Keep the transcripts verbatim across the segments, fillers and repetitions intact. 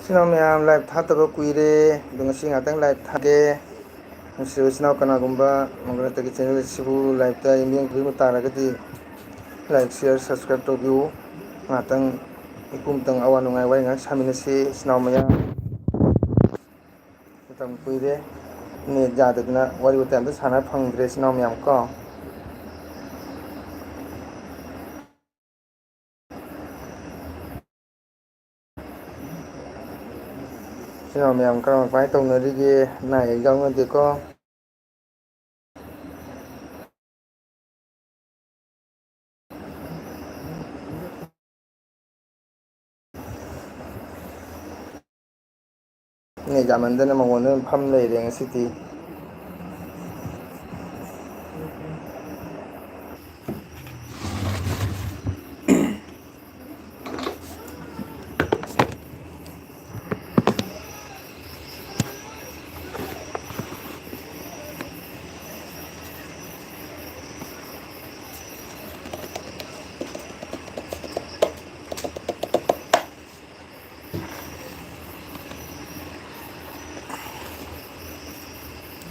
ꯏꯆꯤꯟ ꯏꯅꯥꯎ ꯃꯌꯥꯝ, ꯂꯥꯏꯚ ꯊꯥꯗꯕ ꯀꯨꯏꯔꯦ꯫ ꯑꯗꯣ ꯉꯁꯤ ꯉꯥꯛꯇꯪ ꯂꯥꯏꯚ ꯊꯥꯒꯦ꯫ ꯅꯨꯡꯁꯤꯕ ꯏꯆꯤꯟ ꯏꯅꯥꯎ ꯀꯅꯥꯒꯨꯝꯕ ꯃꯪꯒꯣꯂꯥꯇꯒꯤ ꯆꯦꯅꯦꯜ ꯑꯁꯤꯕꯨ ꯂꯥꯏꯚꯇ ꯌꯦꯡꯕꯤꯅꯤꯡꯕ ꯇꯥꯔꯒꯗꯤ, ꯂꯥꯏꯛ, ꯁꯤꯌꯔ, ꯁꯕꯁꯀ꯭ꯔꯥꯏꯕ ꯇꯧꯕꯤꯌꯨ꯫ ꯉꯥꯛꯇꯪ ꯏꯀꯨꯝꯇꯪ ꯑꯋꯥ ꯅꯨꯡꯉꯥꯏ ꯋꯥꯔꯤ ꯉꯥꯛ ꯁꯥꯃꯤꯟꯅꯁꯤ ꯏꯆꯤꯟ ꯏꯅꯥꯎ ꯃꯌꯥꯝ꯫ ꯃꯇꯝ ꯀꯨꯏꯔꯦ꯫ ꯅꯦꯠ ꯌꯥꯗꯗꯅ ꯋꯥꯔꯤ ꯋꯥꯇꯥꯏ ꯑꯝꯇ ꯁꯥꯟꯅ ꯐꯪꯗ꯭ꯔꯦ ꯏꯆꯤꯟ ꯏꯅꯥꯎ ꯃꯌꯥꯝ ꯀꯣ꯫ ꯏꯆꯤꯟ ꯏꯅꯥꯎ ꯃꯌꯥꯝ ꯀꯔꯝ ꯀꯃꯥꯏꯅ ꯇꯧꯅꯔꯤꯒꯦ? ꯑꯅꯥ ꯑꯌꯦꯛ ꯌꯥꯎꯅꯗꯦꯀꯣ? ꯅꯦꯠ ꯌꯥꯝꯃꯟꯗꯅ ꯃꯉꯣꯟꯗ ꯑꯗꯨꯝ ꯐꯝ ꯂꯩꯔꯦ ꯉꯁꯤꯗꯤ꯫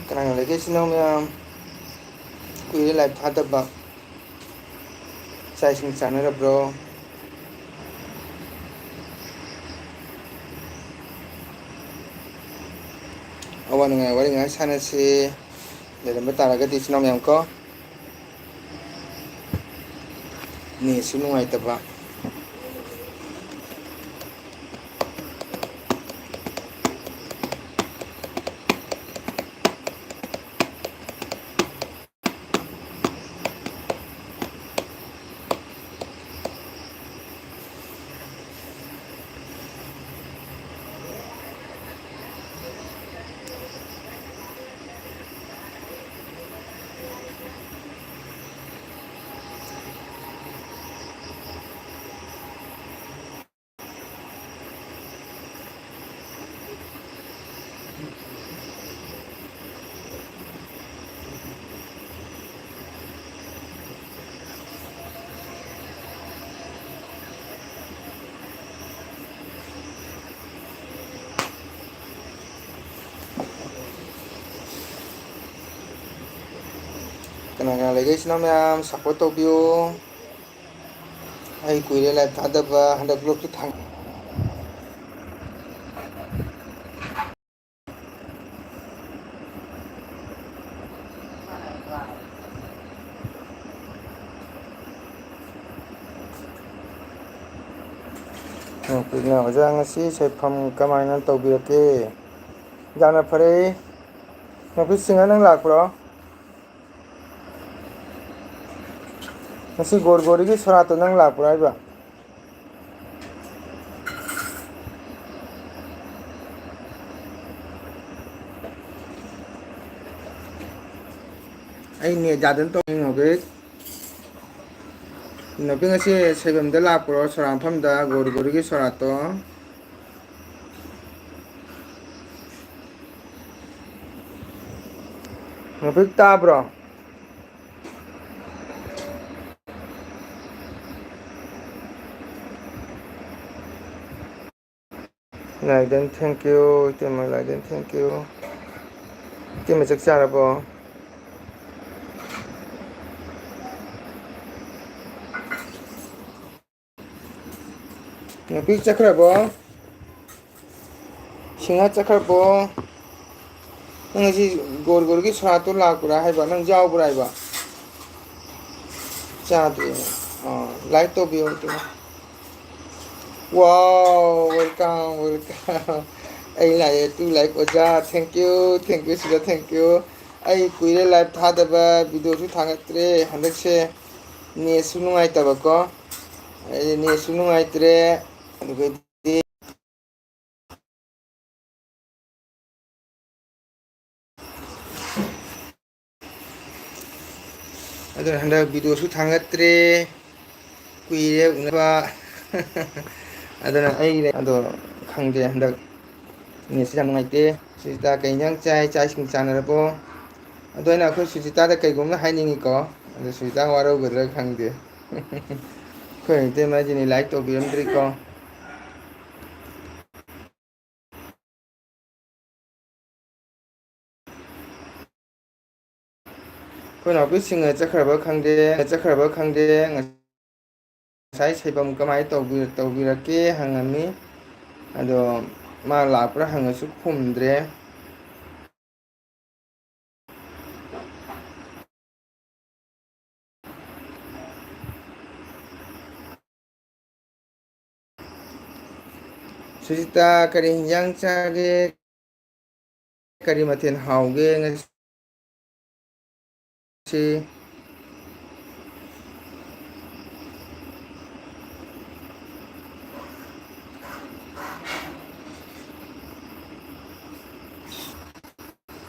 ꯀꯅꯥ ꯀꯅꯥ ꯂꯩꯒꯦ ꯏꯆꯤꯟ ꯏꯅꯥꯎ ꯃꯌꯥꯝ? ꯀꯨꯏꯔꯦ ꯂꯥꯏꯚ ꯊꯥꯗꯕ꯫ ꯆꯥꯛ ꯏꯁꯤꯡ ꯆꯥꯅꯔꯕ꯭ꯔꯣ? ꯑꯋꯥ ꯅꯨꯡꯉꯥꯏ ꯋꯥꯔꯤ ꯉꯥꯏꯍꯥꯛ ꯁꯥꯟꯅꯁꯤ꯫ ꯂꯩꯔꯝꯕ ꯇꯥꯔꯒꯗꯤ ꯏꯆꯤꯟ ꯏꯅꯥꯎ ꯃꯌꯥꯝ ꯀꯣ꯫ ꯅꯦꯠꯁꯨ ꯅꯨꯡꯉꯥꯏꯇꯕ꯫ ꯃꯌꯥꯝ ꯂꯩꯖꯩ ꯏꯆꯤꯟ ꯏꯅꯥꯎ ꯃꯌꯥꯝ, support ꯇꯧꯕꯤꯌꯨ꯫ ꯑꯩ ꯀꯨꯏꯔꯦ live ꯊꯥꯗꯕ, ꯍꯟꯗꯛ vlogꯁꯨ ꯊꯥꯡ-, ꯅꯣꯡꯄꯤꯛꯅ ꯑꯣꯖꯥ, ꯉꯁꯤ ꯁꯣꯏꯐꯝ ꯀꯃꯥꯏꯅ ꯇꯧꯕꯤꯔꯛꯀꯦ? ꯌꯥꯝꯅ ꯐꯔꯦ꯫ ꯅꯣꯡꯄꯤꯛ ꯁꯤꯡꯍ, ꯅꯪ ꯂꯥꯛꯄ꯭ꯔꯣ? ꯉꯁꯤ ꯒꯣꯔꯒꯣꯔꯤꯒꯤ ꯁꯣꯔꯥꯠꯇꯣ ꯅꯪ ꯂꯥꯛꯄ꯭ꯔꯣ ꯍꯥꯏꯕ? ꯑꯩ net ꯌꯥꯗꯅ ꯇꯧꯔꯤ, ꯅꯣꯕꯤꯛ꯫ ꯅꯣꯕꯤꯛ, ꯉꯁꯤ ꯁꯣꯏꯕꯝꯗ ꯂꯥꯛꯄ꯭ꯔꯣ, ꯁꯣꯔꯥꯠ ꯃꯐꯝꯗ, ꯒꯣꯔꯒꯣꯔꯤꯒꯤ ꯁꯣꯔꯥꯠꯇꯣ? ꯅꯣꯕꯤꯛ, ꯇꯥꯕ꯭ꯔꯣ? ꯂꯥꯏꯗꯟ, thank you꯫ ꯏꯇꯩꯃ ꯂꯥꯏꯗꯟ, thank you꯫ ꯏꯇꯩꯃ, ꯆꯥꯛ ꯆꯥꯔꯕꯣ? ꯅꯨꯄꯤ ꯆꯠꯈ꯭ꯔꯕꯣ? ꯁꯤꯡꯍ ꯆꯠꯈ꯭ꯔꯕꯣ? ꯅꯪ ꯉꯁꯤ ꯒꯣꯔꯒꯣꯔꯤꯒꯤ ꯁꯣꯔꯥꯠꯇꯣ ꯂꯥꯛꯄ꯭ꯔꯥ ꯍꯥꯏꯕ? ꯅꯪ ꯌꯥꯎꯕ꯭ꯔꯥ ꯍꯥꯏꯕ? ꯆꯥꯗ꯭ꯔꯤ꯫ ꯑꯥ, like ꯇꯧꯕꯤꯌꯣ ꯑꯗꯨꯒ꯫ Wow, welcome, welcome꯫ ꯑꯩ ꯂꯥꯛꯑꯦ, two like ꯑꯣꯖꯥ, thank you, thank you ꯁꯤꯗ, thank you꯫ ꯑꯩ ꯀꯨꯏꯔꯦ live ꯊꯥꯗꯕ, videoꯁꯨ ꯊꯥꯒꯠꯇ꯭ꯔꯦ ꯍꯟꯗꯛꯁꯦ꯫ Netꯁꯨ ꯅꯨꯡꯉꯥꯏꯇꯕꯀꯣ, ꯑꯩ netꯁꯨ ꯅꯨꯡꯉꯥꯏꯇ꯭ꯔꯦ, ꯑꯗꯨꯒꯗꯤ ꯑꯗꯨꯅ ꯍꯟꯗꯛ videoꯁꯨ ꯊꯥꯡꯒꯠꯇ꯭ꯔꯦ, ꯀꯨꯏꯔꯦ ꯎꯅꯕ꯫ ꯑꯗꯨꯅ ꯑꯩ ꯑꯗꯣ ꯈꯪꯗꯦ, ꯍꯟꯗꯛ netꯁꯤ ꯌꯥꯝ ꯅꯨꯡꯉꯥꯏꯇꯦ꯫ ꯁꯤꯁꯇꯔ, ꯀꯩ ꯏꯟꯖꯥꯡ ꯆꯥꯏ? ꯆꯥꯛ ꯏꯁꯤꯡ ꯆꯥꯅꯔꯕꯣ? ꯑꯗꯣ ꯑꯩꯅ ꯑꯩꯈꯣꯏ ꯁꯨꯖꯤꯇꯥꯗ ꯀꯩꯒꯨꯝꯕ ꯍꯥꯏꯅꯤꯡꯉꯤꯀꯣ, ꯑꯗꯣ ꯁꯨꯖꯤꯇꯥ ꯋꯥꯔꯧꯒꯗ꯭ꯔꯥ ꯈꯪꯗꯦ꯫ ꯑꯩꯈꯣꯏ ꯏꯇꯩꯃꯁꯤꯅꯤ like ꯇꯧꯕꯤꯔꯝꯗ꯭ꯔꯤꯀꯣ꯫ ꯑꯩꯈꯣꯏ ꯅꯥꯎꯄꯤꯁꯤꯡꯅ ꯆꯠꯈ꯭ꯔꯕ ꯈꯪꯗꯦ, ꯆꯠꯈ꯭ꯔꯕ ꯈꯪꯗꯦ꯫ ꯉꯁꯥꯏ ꯁꯩꯐꯝ ꯀꯃꯥꯏꯅ ꯇꯧꯕꯤ-, ꯇꯧꯕꯤꯔꯛꯀꯦ ꯍꯪꯉꯝꯃꯤ꯫ ꯑꯗꯣ ꯃꯥ ꯂꯥꯛꯄ꯭ꯔꯥ ꯍꯪꯉꯁꯨ ꯈꯨꯝꯗ꯭ꯔꯦ꯫ ꯁꯨꯖꯤꯇꯥ, ꯀꯔꯤ ꯍꯤꯟꯖꯥꯡ ꯆꯥꯒꯦ? ꯀꯔꯤ ꯃꯊꯦꯜ ꯍꯥꯎꯒꯦ ꯉꯁꯤ?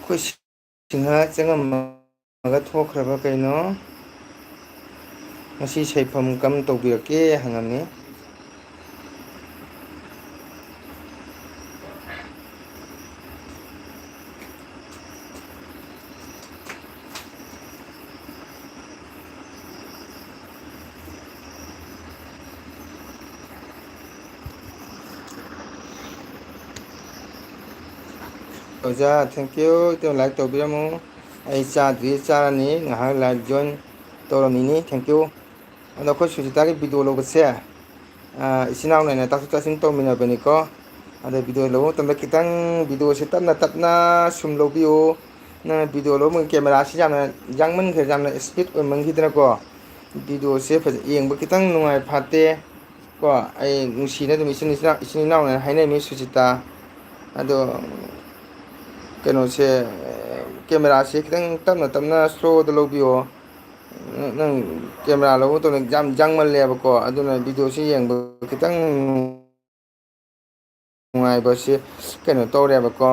ꯑꯩꯈꯣꯏ ꯁꯤꯡꯍ ꯆꯪꯉꯝꯃꯒ ꯊꯣꯛꯈ꯭ꯔꯕ ꯀꯩꯅꯣ? ꯉꯁꯤ ꯁꯩꯐꯝ ꯀꯝ ꯇꯧꯕꯤꯔꯛꯀꯦ ꯍꯪꯉꯝꯃꯤ꯫ ꯑꯣꯖꯥ, thank you꯫ ꯏꯇꯩꯃ like ꯇꯧꯕꯤꯔꯝꯃꯨ꯫ ꯑꯩ ꯆꯥꯗ꯭ꯔꯤ, ꯆꯥꯔꯅꯤ꯫ ꯉꯥꯏꯍꯥꯛ live join ꯇꯧꯔꯝꯃꯤꯅꯤ꯫ Thank you꯫ ꯑꯗꯣ ꯑꯩꯈꯣꯏ ꯁꯨꯖꯤꯇꯥꯒꯤ video ꯂꯧꯕꯁꯦ, ꯑ, ꯏꯆꯤꯟ ꯏꯅꯥꯎꯅ ꯑꯩꯅ ꯇꯥꯊꯣꯛ ꯇꯥꯁꯤꯟ ꯇꯧꯃꯤꯟꯅꯕꯅꯤꯀꯣ꯫ ꯑꯗꯣ video ꯂꯧꯕ ꯃꯇꯝꯗ ꯈꯤꯇꯪ videoꯁꯦ ꯇꯞꯅ ꯇꯞꯅ ꯁꯨꯝ ꯂꯧꯕꯤꯌꯨ꯫ ꯅꯪꯅ video ꯂꯧꯕ cameraꯁꯤ ꯌꯥꯝꯅ ꯌꯥꯡꯃꯟꯈ꯭ꯔꯦ, ꯌꯥꯝꯅ speed ꯑꯣꯏꯃꯟꯈꯤꯗꯅꯀꯣ꯫ Videoꯁꯦ ꯐꯖ-, ꯌꯦꯡꯕ ꯈꯤꯇꯪ ꯅꯨꯡꯉꯥꯏ ꯐꯥꯠꯇꯦ꯫ ꯀꯣ, ꯑꯩ ꯅꯨꯡꯁꯤꯅ ꯑꯗꯨꯝ ꯏꯆꯤꯟ ꯏꯆꯤꯟ-, ꯏꯆꯤꯟ ꯏꯅꯥꯎꯅ ꯍꯥꯏꯅꯔꯤꯃꯤ ꯁꯨꯖꯤꯇꯥ꯫ ꯑꯗꯣ ꯀꯩꯅꯣꯁꯦ, cameraꯁꯦ ꯈꯤꯇꯪ ꯇꯞꯅ ꯇꯞꯅ slowꯗ ꯂꯧꯕꯤꯌꯣ꯫ ꯅꯪ camera ꯂꯧꯕ ꯃꯇꯝꯗ ꯌꯥꯝ ꯌꯥꯡꯃꯜꯂꯦꯕꯀꯣ, ꯑꯗꯨꯅ videoꯁꯤ ꯌꯦꯡꯕ ꯈꯤꯇꯪ ꯅꯨꯡꯉꯥꯏꯕꯁꯦ ꯀꯩꯅꯣ ꯇꯧꯔꯦꯕꯀꯣ,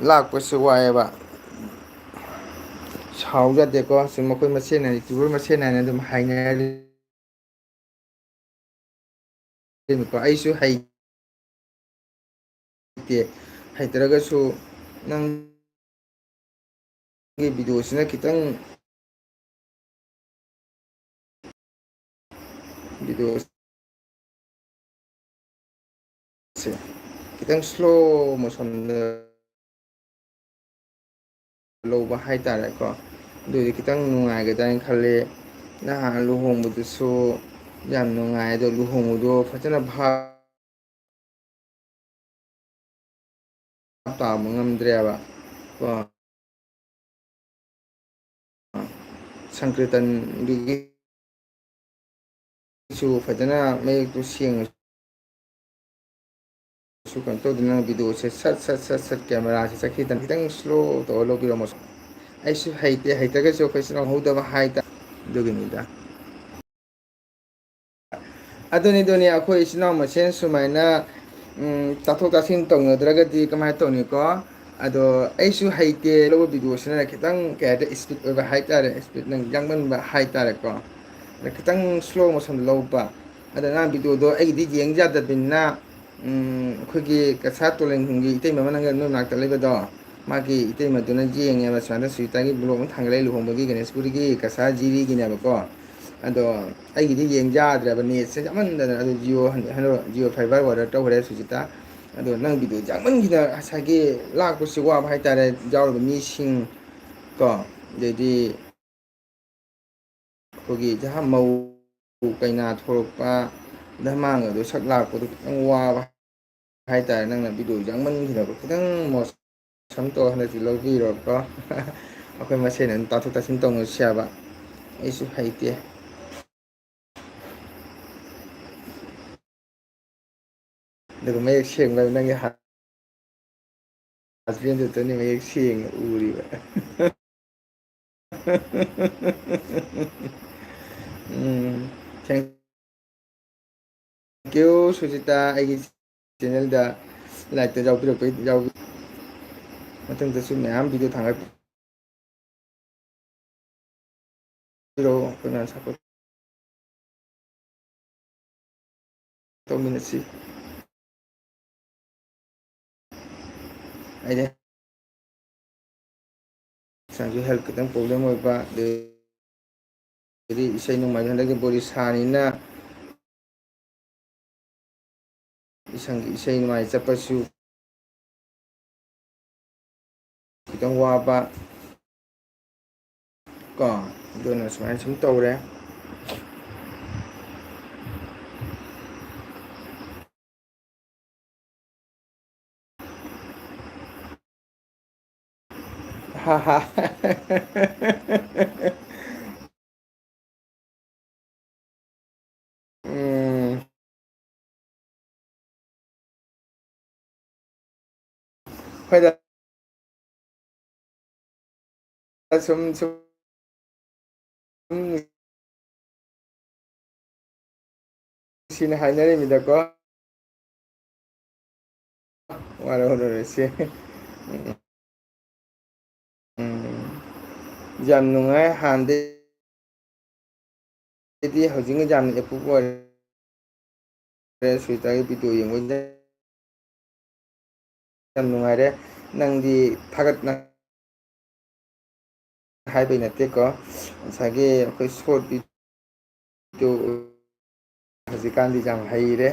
ꯂꯥꯛꯄꯁꯦ ꯋꯥꯏꯑꯦꯕ꯫ ꯁꯥꯎ ꯌꯥꯗꯦꯀꯣ, ꯁꯨꯝ ꯃꯈꯣꯏ ꯃꯁꯦꯟ ꯍꯥꯏꯅ, YouTuber ꯃꯁꯦꯟ ꯍꯥꯏꯅ ꯑꯗꯨꯝ ꯍꯥꯏꯅꯔꯤ꯫ ꯀꯣ, ꯑꯩꯁꯨ ꯍꯩꯇꯦ꯫ ꯍꯩꯇ꯭ꯔꯒꯁꯨ ꯅꯪꯒꯤ videoꯁꯤꯅ ꯈꯤꯇꯪ, videoꯁꯦ ꯈꯤꯇꯪ slow motionꯗ ꯂꯧꯕ ꯍꯥꯏꯇꯥꯔꯦꯀꯣ꯫ ꯑꯗꯨꯗꯤ ꯈꯤꯇꯪ ꯅꯨꯡꯉꯥꯏꯒꯗ꯭ꯔꯥ ꯍꯥꯏꯅ ꯈꯜꯂꯤ꯫ ꯅꯍꯥꯟ ꯂꯨꯍꯣꯡꯕꯗꯨꯁꯨ ꯌꯥꯝ ꯅꯨꯡꯉꯥꯏ, ꯑꯗꯣ ꯂꯨꯍꯣꯡꯕꯗꯣ ꯐꯖꯅ ꯚꯥꯞ ꯇꯥꯕ ꯉꯝꯗ꯭ꯔꯦꯕ ꯀꯣ꯫ ꯁꯪꯀ꯭ꯔꯤꯇꯟꯗꯨꯒꯤꯁꯨ ꯐꯖꯅ ꯃꯌꯦꯛꯇꯨ ꯁꯦꯡꯅ ꯁꯨ ꯀꯩꯅꯣ ꯇꯧꯗꯅ ꯚꯤꯗꯤꯑꯣꯁꯦ ꯁꯠ ꯁꯠ ꯁꯠ ꯁꯠ ꯀꯦꯃꯦꯔꯥꯁꯦ ꯆꯠꯈꯤꯗꯅ ꯈꯤꯇꯪ ꯁ꯭ꯂꯣ ꯇꯧꯔ ꯂꯧꯕꯤꯔꯝꯃꯣ꯫ ꯑꯩꯁꯨ ꯍꯩꯇꯦ, ꯍꯩꯇ꯭ꯔꯒꯁꯨ ꯑꯩꯈꯣꯏ ꯏꯆꯤꯜ ꯏꯅꯥꯎ ꯍꯧꯗꯕ ꯍꯥꯏꯇꯥꯔꯦ꯫ ꯑꯗꯨꯒꯤꯅꯤꯗ꯫ ꯑꯗꯨꯅꯤ, ꯑꯗꯨꯅꯤ, ꯑꯩꯈꯣꯏ ꯏꯆꯤꯜ ꯏꯅꯥꯎ ꯃꯁꯦꯟ ꯁꯨꯃꯥꯏꯅ, ꯎꯝ, ꯇꯥꯊꯣꯛ ꯇꯥꯁꯤꯟ ꯇꯧꯅꯗ꯭ꯔꯒꯗꯤ ꯀꯃꯥꯏꯅ ꯇꯧꯅꯤꯀꯣ? ꯑꯗꯣ ꯑꯩꯁꯨ ꯍꯩꯇꯦ, ꯂꯧꯕ ꯚꯤꯗꯤꯑꯣꯁꯤꯅ ꯈꯤꯇꯪ ꯀꯩ ꯍꯥꯏꯇꯥꯔꯦ, ꯏꯁꯄꯤꯠ ꯑꯣꯏꯕ ꯍꯥꯏꯇꯥꯔꯦ, ꯏꯁꯄꯤꯠ ꯅꯪ ꯌꯥꯡꯃꯟꯕ ꯍꯥꯏꯇꯥꯔꯦꯀꯣ꯫ ꯑꯗ ꯈꯤꯇꯪ ꯁ꯭ꯂꯣ ꯃꯣꯁꯟ ꯂꯧꯕ꯫ ꯑꯗ ꯅꯪ ꯚꯤꯗꯤꯑꯣꯗꯣ ꯑꯩꯒꯤꯗꯤ ꯌꯦꯡ ꯌꯥꯗꯕꯅꯤꯅ, ꯎꯝ, ꯑꯩꯈꯣꯏꯒꯤ ꯀꯁꯥ ꯇꯣꯂꯦꯟꯈꯨꯟꯒꯤ ꯏꯇꯩꯃ ꯑꯃ ꯅꯪꯒ ꯅꯣꯏ ꯃꯅꯥꯛꯇ ꯂꯩꯕꯗꯣ, ꯃꯥꯒꯤ ꯏꯇꯩꯃꯗꯨꯅ ꯌꯦꯡꯉꯦꯕ, ꯁꯨꯃꯥꯏꯅ ꯁꯨꯖꯤꯇꯥꯒꯤ ꯕ꯭ꯂꯣꯒ ꯑꯃ ꯊꯥꯡꯒꯠꯂꯛꯑꯦ ꯂꯨꯍꯣꯡꯕꯒꯤ ꯒꯅꯦꯁꯄꯨꯔꯤꯒꯤ ꯀꯁꯥ ꯖꯤꯔꯤꯒꯤꯅꯦꯕꯀꯣ꯫ ꯑꯗꯣ ꯑꯩꯒꯤꯗꯤ ꯌꯦꯡ ꯌꯥꯗ꯭ꯔꯦꯕ, ꯅꯦꯠꯁꯦ ꯌꯥꯝꯃꯟꯗꯅ꯫ ꯑꯗꯨ ꯖꯤꯑꯣ ꯍꯟ-, ꯍꯟ-, ꯖꯤꯑꯣ ꯐꯥꯏꯕꯔ ꯑꯣꯔꯗꯔ ꯇꯧꯈ꯭ꯔꯦ ꯁꯨꯖꯤꯇꯥ꯫ ꯑꯗꯣ ꯅꯪ ꯚꯤꯗꯤꯑꯣ ꯌꯥꯝꯃꯟꯈꯤꯗꯅ ꯉꯁꯥꯏꯒꯤ ꯂꯥꯛꯄꯁꯤ ꯋꯥꯕ ꯍꯥꯏꯇꯥꯔꯦ, ꯌꯥꯎꯔꯤꯕ ꯃꯤꯁꯤꯡ ꯀꯣ, ꯑꯗꯩꯗꯤ ꯑꯩꯈꯣꯏꯒꯤ ꯖꯍꯥ ꯃꯧ ꯀꯩꯅꯥ ꯊꯣꯛꯂꯛꯄ, ꯙꯃꯥꯡꯒꯗꯣ ꯁꯛ ꯂꯥꯛꯄꯗꯣ ꯈꯤꯇꯪ ꯋꯥꯕ ꯍꯥꯏꯇꯥꯔꯦ꯫ ꯅꯪꯅ ꯚꯤꯗꯤꯑꯣ ꯌꯥꯡꯃꯟꯈꯤꯗꯕ ꯈꯤꯇꯪ ꯃꯣꯁ-, ꯁꯝ ꯇꯣ ꯍꯟꯗꯛꯇꯤ ꯂꯧꯕꯤꯔꯣꯀꯣ꯫ ꯑꯩꯈꯣꯏ ꯃꯁꯦꯟ ꯑꯗꯨꯝ ꯇꯥꯊꯣꯛ ꯇꯥꯁꯤꯟ ꯇꯧꯅꯔꯁꯨ ꯌꯥꯕ꯫ ꯑꯩꯁꯨ ꯍꯩꯇꯦ꯫ ꯑꯗꯨꯒ ꯃꯌꯦꯛ ꯁꯦꯡꯕ ꯅꯪꯒꯤ ꯍꯁꯕꯦꯟꯗꯨꯇꯅꯤ ꯃꯌꯦꯛ ꯁꯦꯡꯅ ꯎꯔꯤꯕ꯫ ꯎꯝ, thank you, ꯁꯨꯖꯤꯇꯥ, ꯑꯩꯒꯤ ꯆꯦꯅꯦꯜꯗ ꯂꯥꯏꯛꯇ ꯌꯥꯎꯕꯤꯔꯛꯄ, ꯌꯥꯎꯕꯤ-, ꯃꯊꯪꯗꯁꯨ ꯃꯌꯥꯝ ꯚꯤꯗꯤꯑꯣ ꯊꯥꯡꯒꯠ-, ꯄꯤꯔꯛꯑꯣ, ꯑꯩꯈꯣꯏ ꯃꯌꯥꯝ ꯁꯞꯄꯣꯔꯠ ꯇꯧꯃꯤꯟꯅꯁꯤ꯫ ꯑꯩꯗꯤ ꯍꯛꯆꯥꯡꯁꯨ ꯍꯦꯜꯊ ꯈꯤꯇꯪ ꯄ꯭ꯔꯣꯕ꯭ꯂꯦꯝ ꯑꯣꯏꯕ, ꯑꯗꯩꯗꯤ ꯏꯁꯩ ꯅꯣꯡꯃꯥꯏꯁꯨ ꯍꯟꯗꯛꯇꯤ ꯕꯣꯔꯤꯁꯥꯅꯤꯅ ꯏꯁꯪꯒꯤ ꯏꯁꯩ ꯅꯨꯡꯉꯥꯏ ꯆꯠꯄꯁꯨ ꯈꯤꯇꯪ ꯋꯥꯕ꯫ ꯀꯣ, ꯑꯗꯨꯅ ꯁꯨꯃꯥꯏꯅ ꯁꯨꯝ ꯇꯧꯔꯦ꯫ ꯍꯥ ꯍꯥ꯫ ꯎꯝ꯫ ꯍꯣꯏꯗ꯫ ꯁꯨꯝ, ꯁꯨꯝ ꯁꯤꯅ ꯍꯥꯏꯅꯔꯤꯃꯤꯗꯀꯣ꯫ ꯋꯥꯔꯧꯔꯔꯣꯏꯁꯦ꯫ ꯎꯝ꯫ ꯌꯥꯝ ꯅꯨꯡꯉꯥꯏ꯫ ꯍꯥꯟꯅꯗꯩꯗꯤ ꯍꯧꯖꯤꯛꯅ ꯌꯥꯝꯅ active ꯑꯣꯏꯔꯦ꯫ ꯁꯨꯏꯇꯥꯒꯤ video ꯌꯦꯡꯕꯩꯗ ꯌꯥꯝ ꯅꯨꯡꯉꯥꯏꯔꯦ꯫ ꯅꯪꯗꯤ ꯊꯥꯒꯠꯅ ꯍꯥꯏꯕꯩ ꯅꯠꯇꯦꯀꯣ, ꯉꯁꯥꯏꯒꯤ ꯑꯩꯈꯣꯏ short video ꯍꯧꯖꯤꯛꯀꯥꯟꯗꯤ ꯌꯥꯝ ꯍꯩꯔꯦ꯫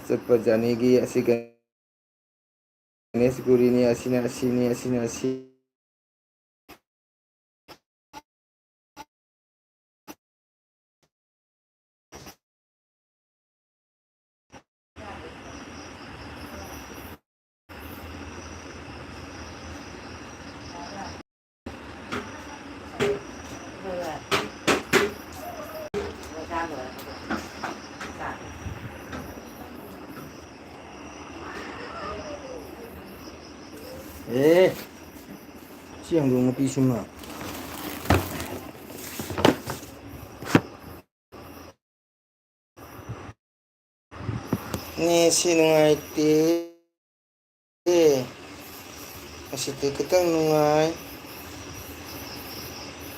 ꯆꯠꯄ journeyꯒꯤ ꯑꯁꯤꯒ ꯒꯅꯦꯁ ꯒꯨꯔꯤꯅꯤ, ꯑꯁꯤꯅ ꯑꯁꯤꯅꯤ, ꯑꯁꯤꯅ ꯑꯁꯤ꯫ ꯑꯦ, ꯁꯤ ꯍꯪꯗꯣꯡ ꯃꯄꯤꯁꯤꯃ꯫ ꯅꯦꯠꯁꯤ ꯅꯨꯡꯉꯥꯏꯇꯦ꯫ ꯉꯁꯤꯗꯤ ꯈꯤꯇꯪ ꯅꯨꯡꯉꯥꯏ꯫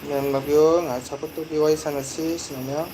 ꯃꯌꯥꯝ ꯂꯥꯛꯄꯤꯌꯣ, ꯉꯥꯏꯍꯥꯛ support ꯇꯧꯕꯤꯌꯣ, ꯋꯥꯔꯤ ꯁꯥꯟꯅꯁꯤ ꯁꯤꯅ ꯃꯌꯥꯝ꯫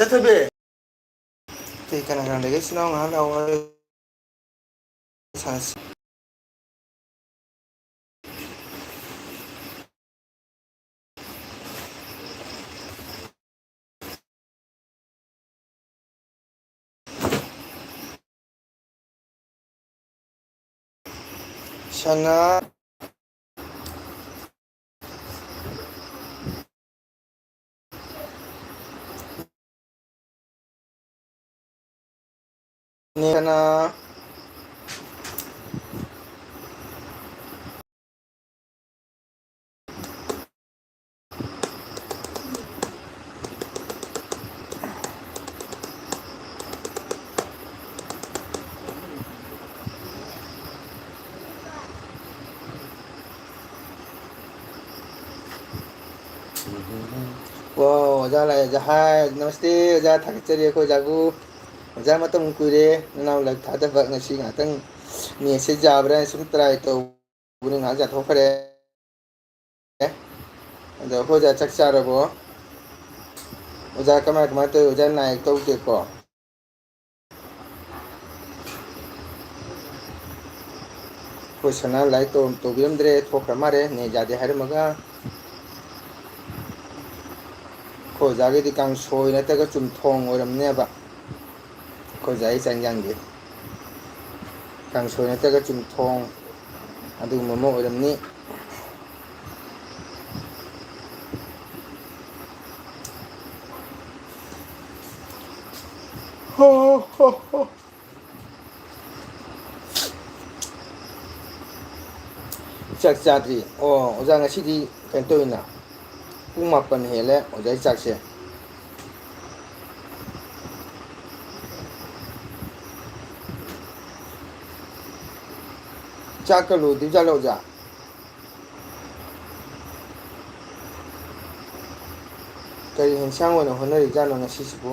ꯆꯠꯊꯕꯤ꯫ ꯀꯩ ꯀꯅꯥ ꯀꯅꯥ ꯂꯩꯒꯦ? ꯏꯆꯤꯟ ꯏꯅꯥꯎ ꯉꯥꯏꯍꯥꯛ ꯂꯥꯛꯑꯣ, ꯋꯥꯔꯤ ꯁꯥꯟꯅꯁꯤ꯫ ꯁꯅꯥ꯫ ꯅꯦ ꯁꯅꯥ꯫ ꯑꯣ, ꯑꯣꯖꯥ ꯂꯥꯛꯑꯦ, ꯑꯣꯖꯥ꯫ ꯍꯥꯏ, ꯅꯃꯁꯇꯦ ꯑꯣꯖꯥ, ꯊꯥꯒꯠꯆꯔꯤ ꯑꯩꯈꯣꯏ ꯑꯣꯖꯥꯕꯨ꯫ ꯑꯣꯖꯥ, ꯃꯇꯝ ꯀꯨꯏꯔꯦ ꯅꯅꯥꯎ live ꯊꯥꯗꯕ꯫ ꯉꯁꯤ ꯉꯥꯛꯇꯪ ꯅꯦꯠꯁꯦ ꯌꯥꯕ꯭ꯔꯥ ꯍꯥꯏꯅ ꯁꯨꯝ try ꯇꯧꯕꯅꯤ, ꯉꯥꯏꯍꯥꯛ ꯌꯥꯊꯣꯛꯈ꯭ꯔꯦ꯫ ꯑꯗꯣ ꯑꯩꯈꯣꯏ ꯑꯣꯖꯥ ꯆꯥꯛ ꯆꯥꯔꯕꯣ? ꯑꯣꯖꯥ ꯀꯃꯥꯏ ꯀꯃꯥꯏ ꯇꯧꯔꯤ? ꯑꯣꯖꯥ ꯅꯥ ꯑꯌꯦꯛ ꯇꯧꯗꯦꯀꯣ? ꯑꯩꯈꯣꯏ ꯁꯅꯥ ꯂꯥꯏꯔꯤꯛ ꯇꯧ-, ꯇꯧꯕꯤꯔꯝꯗ꯭ꯔꯦ, ꯊꯣꯛꯈ꯭ꯔ ꯃꯥꯜꯂꯦ, ꯅꯦꯠ ꯌꯥꯗꯦ ꯍꯥꯏꯔꯝꯃꯒ꯫ ꯑꯩꯈꯣꯏ ꯑꯣꯖꯥꯒꯤꯗꯤ ꯀꯥꯡꯁꯣꯏ ꯅꯠꯇ꯭ꯔꯒ ꯆꯨꯝꯊꯣꯡ ꯑꯣꯏꯔꯝꯅꯦꯕ꯫ ꯑꯩꯈꯣꯏ ꯑꯣꯖꯥꯒꯤ ꯆꯥꯛ ꯏꯟꯖꯥꯡꯗꯤ ꯀꯥꯡꯁꯣꯏ ꯅꯠꯇ꯭ꯔꯒ ꯆꯨꯝꯊꯣꯡ ꯑꯗꯨꯒꯨꯝꯕ ꯑꯃ ꯑꯣꯏꯔꯝꯅꯤ꯫ ꯍꯣ, ꯍꯣ, ꯍꯣ, ꯍꯣ꯫ ꯆꯥꯛ ꯆꯥꯗ꯭ꯔꯤ꯫ ꯑꯣ, ꯑꯣꯖꯥ, ꯉꯁꯤꯗꯤ ꯀꯩꯅꯣ ꯇꯧꯋꯤꯅ, ꯄꯨꯡ ꯃꯥꯄꯟ ꯍꯦꯜꯂꯦ ꯑꯣꯖꯥꯒꯤ ꯆꯥꯛꯁꯦ꯫ ꯆꯥꯛꯀ ꯂꯣꯏꯗ꯭ꯔꯤꯖꯥꯠꯂꯣ, ꯑꯣꯖꯥ? ꯀꯔꯤ ꯍꯦꯟꯁꯥꯡ ꯑꯣꯏꯅ ꯍꯣꯠꯅꯔꯤꯖꯥꯠꯅꯣ ꯉꯁꯤꯁꯤꯕꯨ?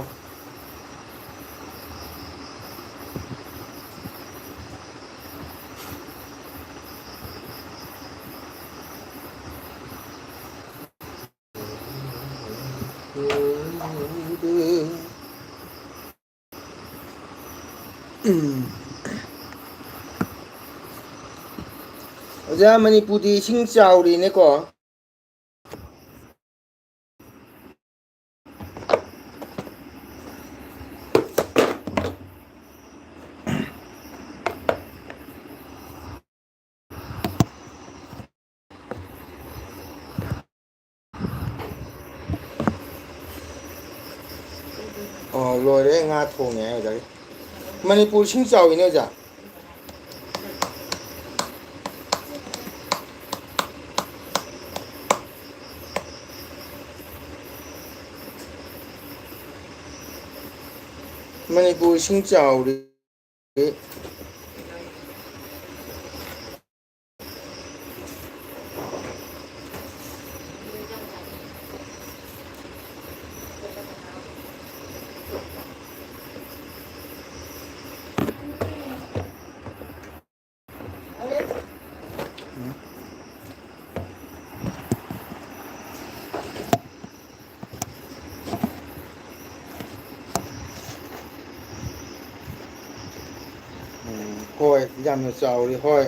ꯎꯝ꯫ ꯑꯣꯖꯥ, ꯃꯅꯤꯄꯨꯔꯗꯤ ꯏꯁꯤꯡ ꯆꯥꯎꯔꯤꯅꯦꯀꯣ? ꯑꯣ, ꯂꯣꯏꯔꯦ, ꯉꯥ ꯊꯣꯡꯉꯦ ꯍꯥꯏ ꯑꯣꯖꯥꯒꯤ꯫ ꯃꯅꯤꯄꯨꯔ ꯏꯁꯤꯡ ꯆꯥꯎꯏꯅꯦ ꯑꯣꯖꯥ꯫ ꯃꯅꯤꯄꯨꯔ ꯏꯁꯤꯡ ꯆꯥꯎꯔꯤ꯫ ꯎꯝ, ꯍꯣꯏ, ꯌꯥꯝꯅ ꯆꯥꯎꯔꯤ꯫ ꯍꯣꯏ,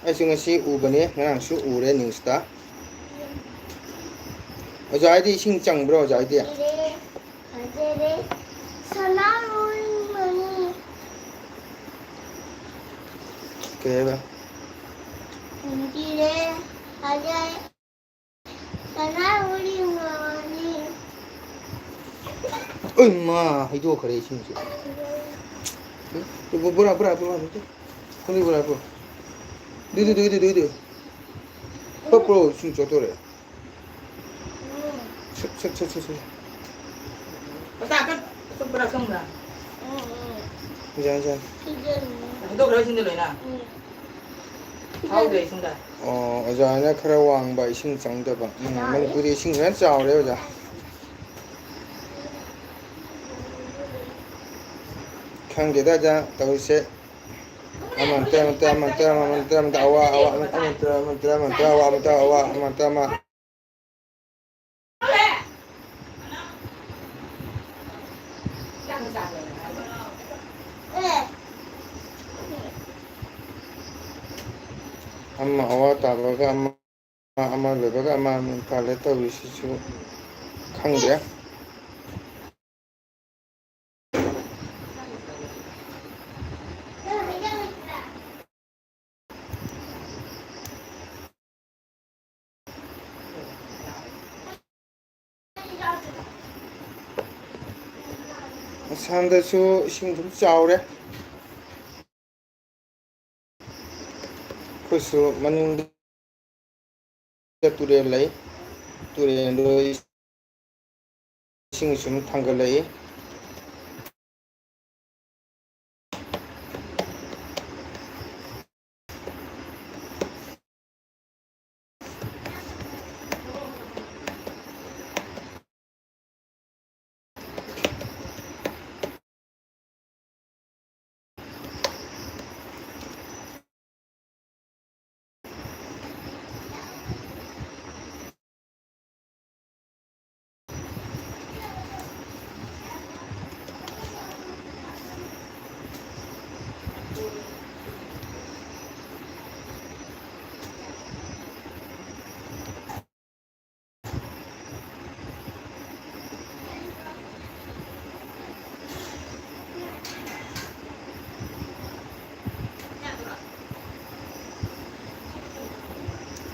ꯑꯩꯁꯨ ꯉꯁꯤ ꯎꯕꯅꯦ, ꯉꯔꯥꯡꯁꯨ ꯎꯔꯦ ꯅ꯭ꯌꯨꯁꯇ꯫ ꯑꯣꯖꯥ ꯍꯣꯏꯗꯤ ꯏꯁꯤꯡ ꯆꯪꯕ꯭ꯔꯣ, ꯑꯣꯖꯥ ꯍꯣꯏꯗꯤ? ꯐꯖꯔꯦ, ꯐꯖꯔꯦ꯫ ꯁꯅꯥ ꯂꯣꯏꯔꯝꯃꯅꯤ꯫ ꯀꯩ ꯍꯥꯏꯕ? ꯐꯖꯔꯦ, ꯐꯖꯔꯦ꯫ ꯁꯅꯥ ꯂꯣꯏꯔꯝꯃꯅꯤ꯫ ꯑꯩ ꯃꯥ ꯍꯩꯗꯣꯛꯈ꯭ꯔꯦ ꯏꯁꯤꯡꯁꯦ꯫ ꯕꯣꯔꯥ, ꯕꯣꯔꯥ, ꯕꯣꯔꯥ, ꯕꯣꯔꯥ꯫ ꯈꯨꯟꯒꯤ ꯕꯣꯔꯥ, ꯕꯣꯔꯥ꯫ ꯗꯨꯏꯗꯨ, ꯗꯨꯏꯗꯨ, ꯗꯨꯏꯗꯨ꯫ ꯄꯞꯄ꯭ꯔꯣ, ꯏꯁꯤꯡ ꯆꯣꯠꯇꯣꯔꯦ꯫ ꯁꯠ, ꯁꯠ, ꯁꯠ, ꯁꯠ, ꯁꯠ꯫ ꯄꯇꯥ ꯀꯠ, ꯆꯨꯞꯄ꯭ꯔꯥ ꯈꯪꯕ꯭ꯔꯥ? ꯌꯥꯏ, ꯌꯥꯏ꯫ ꯍꯩꯗꯣꯛꯈ꯭ꯔꯦ ꯏꯁꯤꯡꯗ ꯂꯣꯏꯅ? ꯐꯥꯎꯗ꯭ꯔꯦ ꯏꯁꯤꯡꯗ꯫ ꯑꯣ, ꯑꯣꯖꯥꯅ ꯈꯔ ꯋꯥꯡꯕ, ꯏꯁꯤꯡ ꯆꯪꯗꯕ꯫ ꯎꯝ, ꯃꯅꯤꯄꯨꯔꯗꯤ ꯏꯁꯤꯡ ꯐꯖꯅ ꯆꯥꯎꯔꯦ, ꯑꯣꯖꯥ꯫ ꯈꯪꯗꯦꯗ, ꯑꯣꯖꯥ, ꯇꯧꯔꯤꯁꯦ꯫ ꯑꯃ ꯅꯠꯇ꯭ꯔ ꯑꯃ ꯅꯠꯇ꯭ꯔ ꯑꯃ ꯅꯠꯇ꯭ꯔ ꯑꯃ ꯅꯠꯇ꯭ꯔ ꯑꯃ ꯅꯠꯇ꯭ꯔ ꯑꯋꯥ ꯑꯋꯥ ꯑꯃ ꯅꯠꯇ꯭ꯔ ꯑꯃ ꯅꯠꯇ꯭ꯔ ꯑꯃ ꯅꯠꯇ꯭ꯔ ꯑꯋꯥ ꯑꯃ ꯅꯠꯇ꯭ꯔ ꯑꯋꯥ ꯑꯃ ꯅꯠꯇ꯭ꯔ ꯑꯃ꯫ ꯑꯃ ꯑꯋꯥ ꯇꯥꯕꯒ ꯑꯃ, ꯑꯃ ꯂꯣꯏꯕꯒ ꯑꯃ ꯏꯝꯐꯥꯜꯗ ꯇꯧꯔꯤꯁꯤꯁꯨ ꯈꯪꯗ꯭ꯔꯦ꯫ ꯑꯁꯥꯝꯗꯁꯨ ꯏꯁꯤꯡ ꯑꯗꯨꯝ ꯆꯥꯎꯔꯦ꯫ ꯑꯩꯈꯣꯏꯁꯨ ꯃꯅꯤꯡꯗ ꯇꯨꯔꯦꯜ ꯂꯩ꯫ ꯇꯨꯔꯦꯜꯗꯣ ꯏꯁꯤꯡ ꯁꯨꯝ ꯊꯥꯡꯒꯠꯂꯛꯏ꯫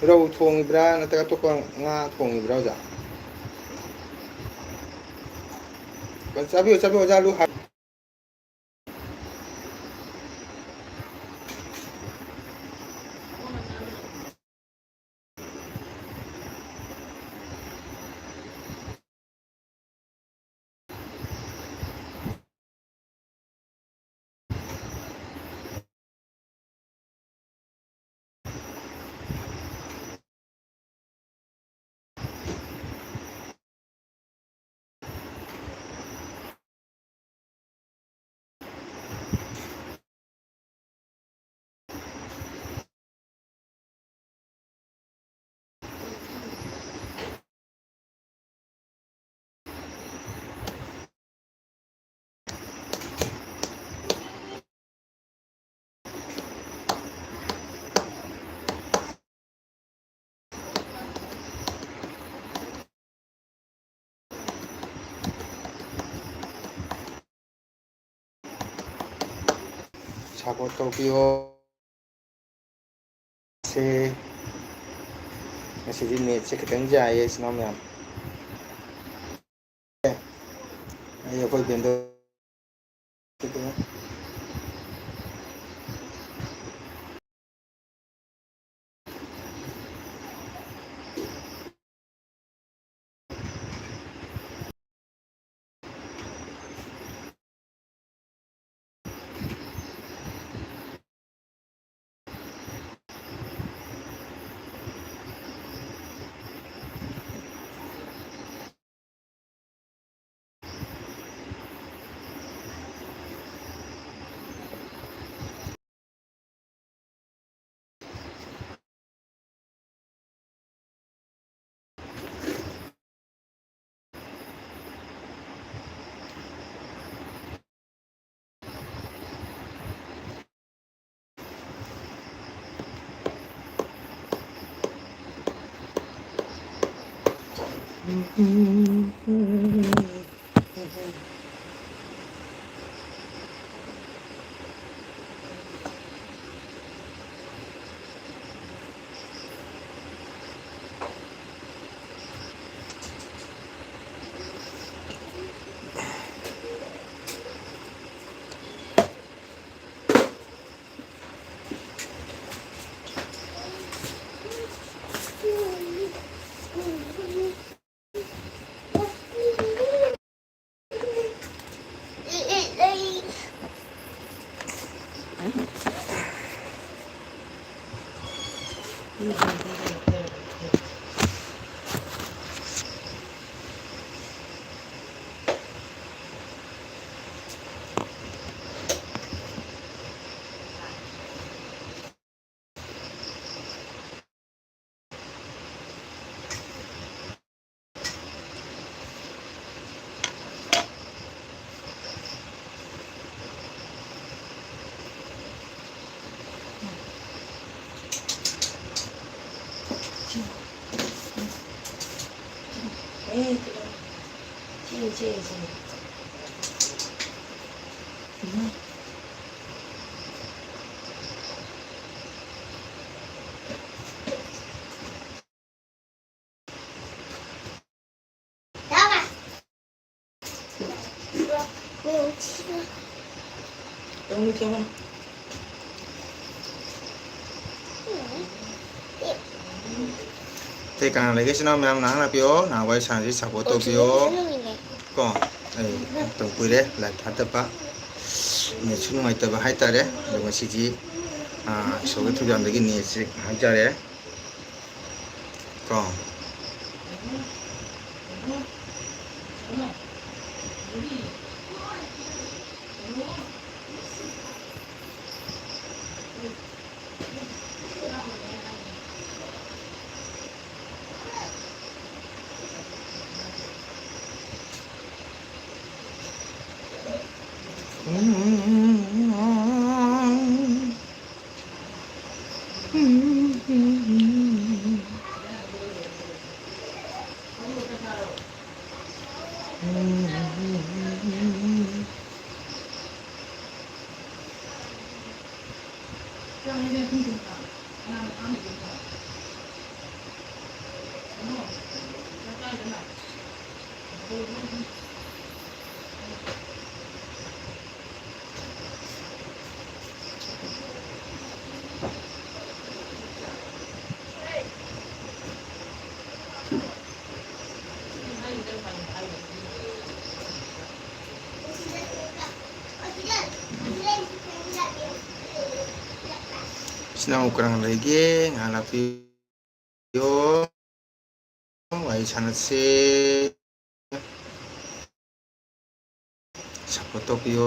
ꯔꯧ ꯊꯣꯡꯉꯤꯕ꯭ꯔꯥ ꯅꯠꯇ꯭ꯔꯒ ꯑꯇꯣꯞꯄ ꯉꯥ ꯊꯣꯡꯉꯤꯕ꯭ꯔꯥ, ꯑꯣꯖꯥ? ꯆꯥꯕꯤꯌꯨ, ꯆꯥꯕꯤꯌꯨ, ꯑꯣꯖꯥ, ꯑꯂꯨ ꯍꯥꯞ-, ꯁꯄꯣꯔꯠ ꯇꯧꯕꯤꯌꯣ꯫ ꯁꯦ, ꯉꯁꯤꯗꯤ ꯅꯦꯠꯁꯦ ꯈꯤꯇꯪ ꯌꯥꯏꯌꯦ, ꯏꯆꯤꯟ ꯏꯅꯥꯎ ꯃꯌꯥꯝ꯫ ꯑꯩ ꯑꯩꯈꯣꯏ ꯕꯦꯟꯗꯔ ꯇꯧꯅꯤꯡꯗꯦ꯫ ꯑꯇꯩ ꯀꯅꯥ ꯂꯩꯒꯦ? ꯏꯆꯤꯟ ꯏꯅꯥꯎ ꯃꯌꯥꯝ ꯉꯥꯏꯍꯥꯛ ꯂꯥꯛꯄꯤꯌꯣ, ꯉꯥꯏꯍꯥꯛ ꯋꯥꯔꯤ ꯁꯥꯟꯅꯁꯤ, support ꯇꯧꯕꯤꯌꯣ꯫ ꯀꯣ, ꯑꯩ ꯃꯇꯝ ꯀꯨꯏꯔꯦ live ꯊꯥꯗꯕ, netꯁꯨ ꯅꯨꯡꯉꯥꯏꯇꯕ ꯍꯥꯏꯇꯥꯔꯦ꯫ ꯑꯗꯣ ꯉꯁꯤꯗꯤ, ꯑꯥ, ꯏꯁꯣꯔꯒꯤ ꯊꯧꯖꯥꯜꯗꯒꯤ netꯁꯦ ꯉꯥꯏꯍꯥꯛ ꯌꯥꯔꯦ꯫ ꯀꯣ꯫ ꯏꯆꯤꯟ ꯏꯅꯥꯎ ꯀꯅꯥ ꯂꯩꯒꯦ? ꯉꯥꯏꯍꯥꯛ ꯂꯥꯛꯄꯤꯌꯨ꯫ ꯋꯥꯔꯤ ꯁꯥꯟꯅꯁꯤ꯫ Support ꯇꯧꯕꯤꯌꯣ꯫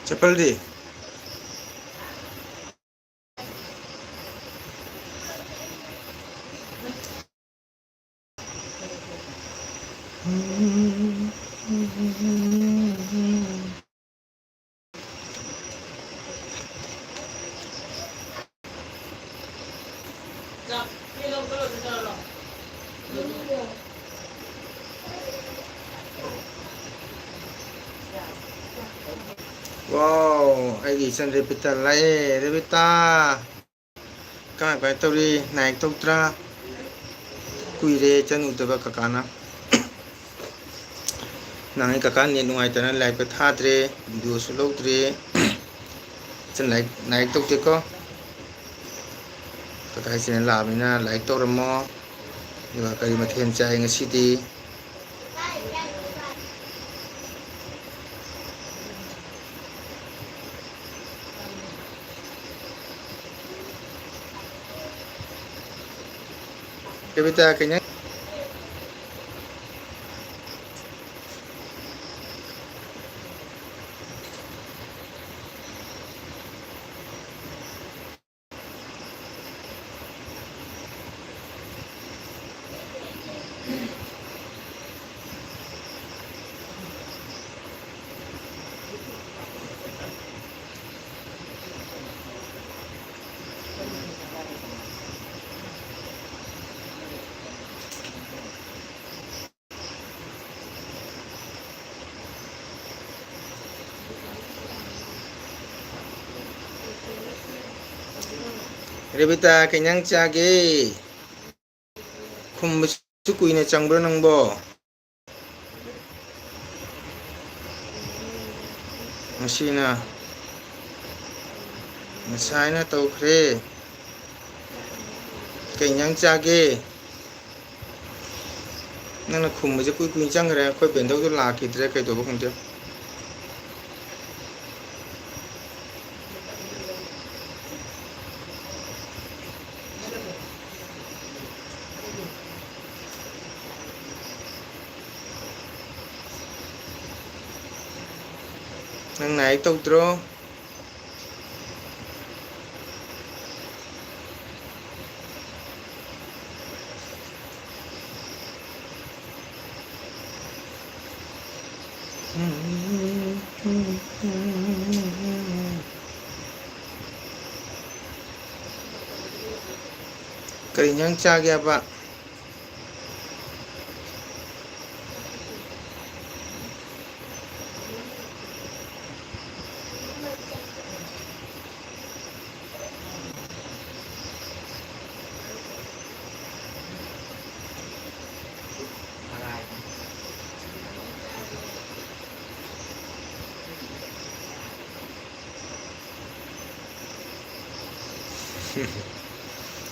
ꯆꯦꯄꯜꯗꯤ? Wow, ꯑꯩꯒꯤ ꯏꯆꯟ ꯔꯦꯕꯤꯇꯥ ꯂꯥꯛꯑꯦ꯫ ꯔꯦꯕꯤꯇꯥ, ꯀꯃꯥꯏ ꯀꯃꯥꯏ ꯇꯧꯔꯤ? ꯅꯥꯏꯛ ꯇꯧꯗ꯭ꯔꯥ? ꯀꯨꯏꯔꯦ ꯏꯆꯟ ꯎꯗꯕ꯫ ꯀꯀꯥꯅ ꯅꯍꯥꯟꯒꯩ ꯀꯀꯥ ꯅꯦꯠ ꯅꯨꯡꯉꯥꯏꯇꯅ ꯂꯥꯏꯞꯀ ꯊꯥꯗ꯭ꯔꯦ, ꯚꯤꯗꯤꯑꯣꯁꯨ ꯂꯧꯗ꯭ꯔꯦ꯫ ꯏꯆꯟ ꯂꯥꯏꯛ, ꯂꯥꯏꯛ ꯇꯧꯗꯦꯀꯣ꯫ ꯀꯀꯥ ꯏꯆꯟ ꯂꯥꯛꯑꯕꯅꯤꯅ ꯂꯥꯏꯛ ꯇꯧꯔꯝꯃꯣ꯫ ꯑꯗꯨꯒ ꯀꯔꯤ ꯃꯊꯦꯜ ꯆꯥꯏ ꯉꯁꯤꯗꯤ? ꯀꯕꯤꯇꯥ, ꯀꯩꯅ ꯔꯦꯕꯤꯇꯥ, ꯀꯩ ꯏꯟꯖꯥꯡ ꯆꯥꯒꯦ? ꯈꯨꯝꯕꯁꯨ ꯀꯨꯏꯅ ꯆꯪꯕ꯭ꯔꯥ ꯅꯪꯕꯣ? ꯉꯁꯤꯅ, ꯉꯁꯥꯏꯅ ꯇꯧꯈ꯭ꯔꯦ꯫ ꯀꯩ ꯏꯟꯖꯥꯡ ꯆꯥꯒꯦ? ꯅꯪꯅ ꯈꯨꯝꯕꯁꯦ ꯀꯨꯏ ꯀꯨꯏꯅ ꯆꯪꯈ꯭ꯔꯦ꯫ ꯑꯩꯈꯣꯏ ꯕꯦꯟꯗꯧꯗꯣ ꯂꯥꯛꯈꯤꯗ꯭ꯔꯦ, ꯀꯩꯗꯧꯕ ꯈꯪꯗꯦ꯫ ꯅꯪ ꯅꯥꯏ ꯇꯧꯗ꯭ꯔꯣ? ꯀꯔꯤ ꯏꯟꯖꯥꯡ ꯆꯥꯒꯦꯕ?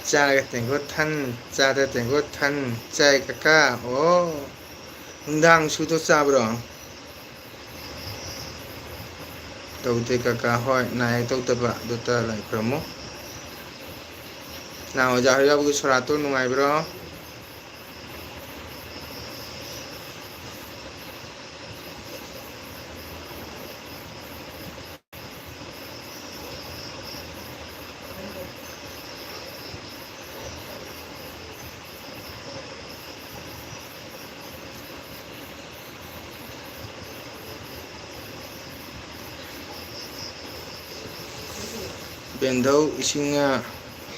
ꯆꯥꯔꯒ ꯇꯦꯡꯀꯣꯠ ꯊꯟ, ꯆꯥꯗ ꯇꯦꯡꯀꯣꯠ ꯊꯟ, ꯆꯥꯏ ꯀꯀꯥ꯫ ꯑꯣ, ꯅꯨꯡꯗꯥꯡ ꯁꯨꯗꯣ ꯆꯥꯕ꯭ꯔꯣ? ꯇꯧꯗꯦ ꯀꯀꯥ, ꯍꯣꯏ, ꯅꯥꯏ ꯇꯧꯗꯕ, ꯑꯗꯨꯇ ꯂꯥꯏ ꯈꯨꯔꯝꯃꯨ꯫ ꯅꯪ ꯑꯣꯖꯥ ꯍꯣꯏ ꯌꯥꯎꯕꯒꯤ ꯁꯣꯔꯥꯠꯇꯣ ꯅꯨꯡꯉꯥꯏꯕ꯭ꯔꯣ? ꯕꯦꯟꯙꯧ ꯏꯁꯤꯡꯅ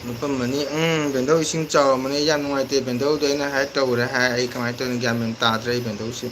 ꯂꯨꯞꯄꯝꯃꯅꯤ꯫ ꯎꯝ, ꯕꯦꯟꯙꯧ ꯏꯁꯤꯡ ꯆꯥꯎꯔꯝꯃꯅꯤ꯫ ꯌꯥꯝ ꯅꯨꯡꯉꯥꯏꯇꯦ꯫ ꯕꯦꯟꯙꯧꯗꯣ ꯑꯩꯅ ꯍꯥꯏ ꯇꯧꯔꯦ ꯍꯥꯏ꯫ ꯑꯩ ꯀꯃꯥꯏꯅ ꯇꯧꯔꯤꯅꯣ ꯒ꯭ꯌꯥꯟ ꯃꯦꯟ ꯇꯥꯗ꯭ꯔꯦ ꯑꯩ ꯕꯦꯟꯙꯧꯁꯦ꯫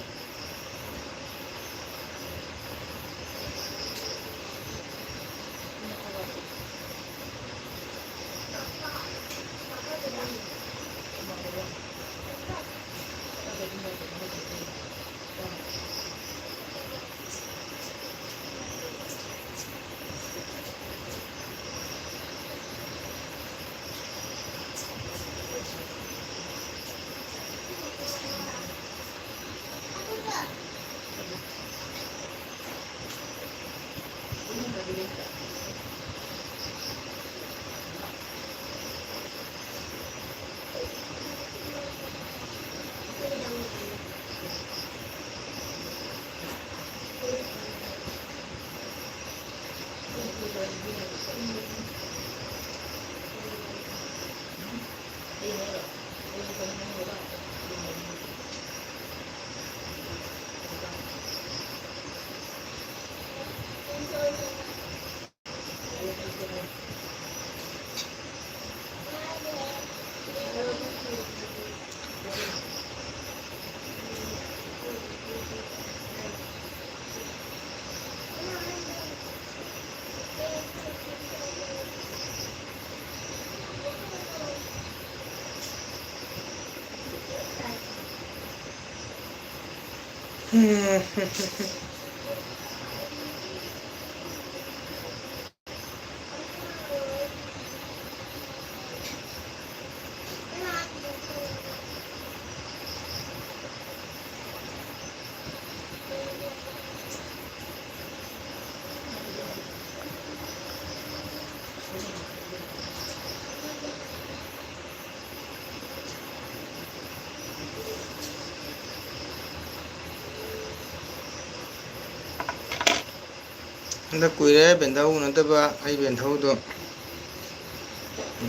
ꯍꯟꯗꯛ ꯀꯨꯏꯔꯦ ꯕꯦꯟꯊꯧ ꯎꯅꯗꯕ꯫ ꯑꯩ ꯕꯦꯟꯊꯧꯗꯣ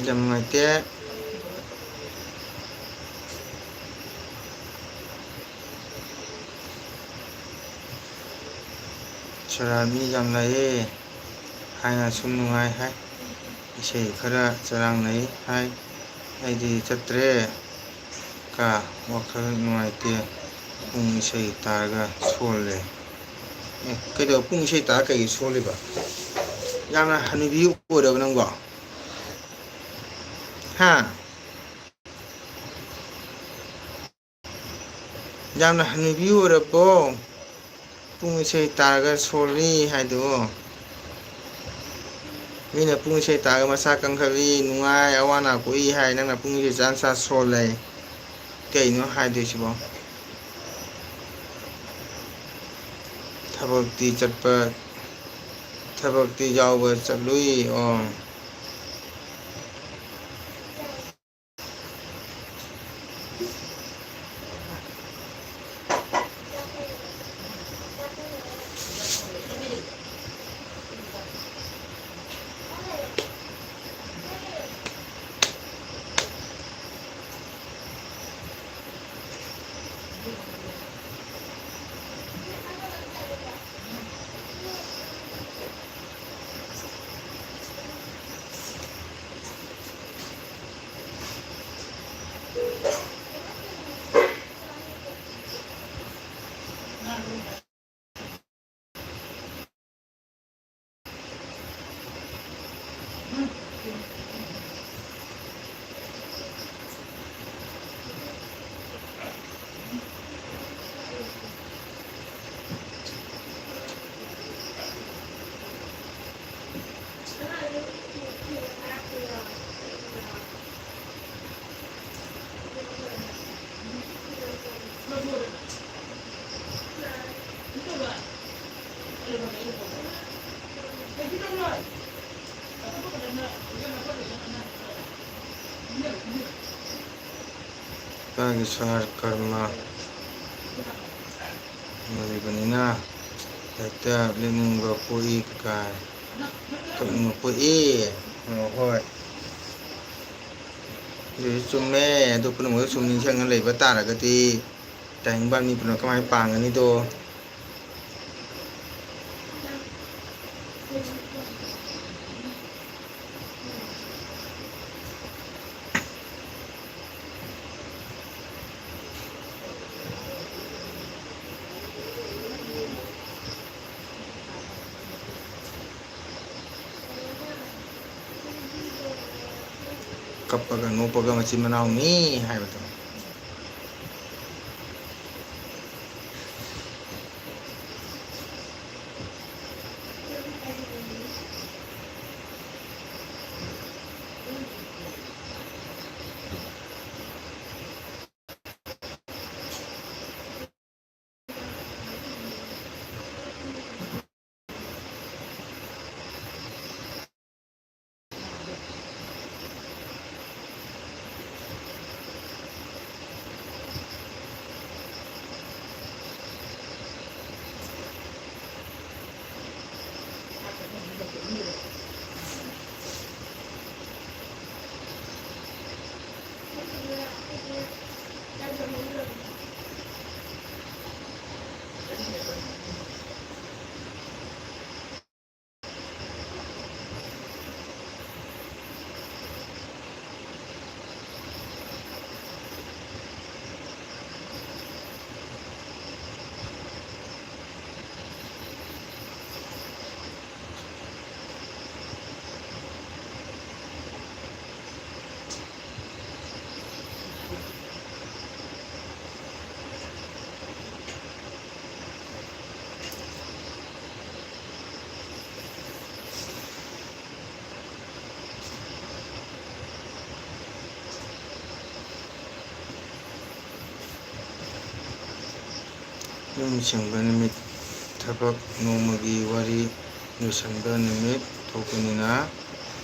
ꯌꯥꯝ ꯅꯨꯡꯉꯥꯏꯇꯦ꯫ ꯁꯣꯔꯥ ꯃꯤ ꯌꯥꯝ ꯂꯥꯛꯑꯦ ꯍꯥꯏꯅ ꯁꯨꯝ ꯅꯨꯡꯉꯥꯏ ꯍꯥꯏ꯫ ꯏꯁꯩ ꯈꯔ ꯆꯔꯥꯡꯅꯩ ꯍꯥꯏ꯫ ꯑꯩꯗꯤ ꯆꯠꯇ꯭ꯔꯦ꯫ ꯀ ꯋꯥꯈꯜ ꯅꯨꯡꯉꯥꯏꯇꯦ꯫ ꯄꯨꯡ ꯏꯁꯩ ꯇꯥꯔꯒ ꯁꯣꯜꯂꯦ꯫ ꯑꯦ, ꯀꯩꯗꯧ-, ꯄꯨꯡ ꯏꯁꯩ ꯇꯥꯔ ꯀꯩꯒꯤ ꯁꯣꯜꯂꯤꯕ? ꯌꯥꯝꯅ ꯍꯅꯨꯕꯤ ꯑꯣꯏꯔꯕ ꯅꯪꯕꯣ? ꯍꯥ? ꯌꯥꯝꯅ ꯍꯅꯨꯕꯤ ꯑꯣꯏꯔꯕꯣ? ꯄꯨꯡ ꯏꯁꯩ ꯇꯥꯔꯒ ꯁꯣꯜꯂꯤ ꯍꯥꯏꯗꯨꯕꯨ? ꯃꯤꯅ ꯄꯨꯡ ꯏꯁꯩ ꯇꯥꯔꯒ ꯃꯁꯥ ꯀꯟꯈꯠꯂꯤ, ꯅꯨꯡꯉꯥꯏ, ꯑꯋꯥ ꯑꯅꯥ ꯀꯣꯛꯏ ꯍꯥꯏ, ꯅꯪꯅ ꯄꯨꯡ ꯏꯁꯩ ꯆꯥꯟ ꯆꯥꯟ ꯁꯣꯜꯂꯦ꯫ ꯀꯩꯅꯣ ꯍꯥꯏꯗꯣꯏꯁꯤꯕꯣ? ꯊꯕꯛꯇꯤ ꯆꯠꯄ, ꯊꯕꯛꯇꯤ ꯌꯥꯎꯕ ꯆꯠꯂꯨꯏ꯫ ꯑꯣ꯫ ꯏꯁꯥꯒꯤ ꯁꯥꯔ ꯀꯔꯃ ꯂꯩꯕꯅꯤꯅ ꯍꯦꯛꯇ ꯂꯦꯞꯅꯤꯡꯕ ꯄꯣꯛꯏ ꯀꯀꯥꯏ꯫ ꯀꯞꯅꯤꯡꯕ ꯄꯣꯛꯏ꯫ ꯑꯣ, ꯍꯣꯏ꯫ ꯑꯗꯨꯁꯨ ꯆꯨꯝꯃꯦ꯫ ꯑꯗꯨ ꯄꯨꯝꯅꯃꯛꯇ ꯁꯨꯝ ꯅꯤꯡꯁꯤꯡꯉ ꯂꯩꯕ ꯇꯥꯔꯒꯗꯤ ꯇꯥꯏꯕꯪ ꯃꯤ ꯄꯨꯝꯅꯃꯛ ꯀꯃꯥꯏꯅ ꯄꯥꯡꯒꯅꯤꯗꯣ? ꯀꯞꯄꯒ ꯅꯣꯛꯄꯒ ꯃꯆꯤꯟ ꯃꯅꯥꯎꯅꯤ ꯍꯥꯏꯕꯗꯣ꯫ ꯌꯨꯝ ꯁꯦꯡꯕ ꯅꯨꯃꯤꯠ, ꯊꯕꯛ ꯅꯣꯡꯃꯒꯤ ꯋꯥꯔꯤ ꯂꯣꯏꯁꯤꯟꯕ ꯅꯨꯃꯤꯠ ꯊꯣꯛꯄꯅꯤꯅ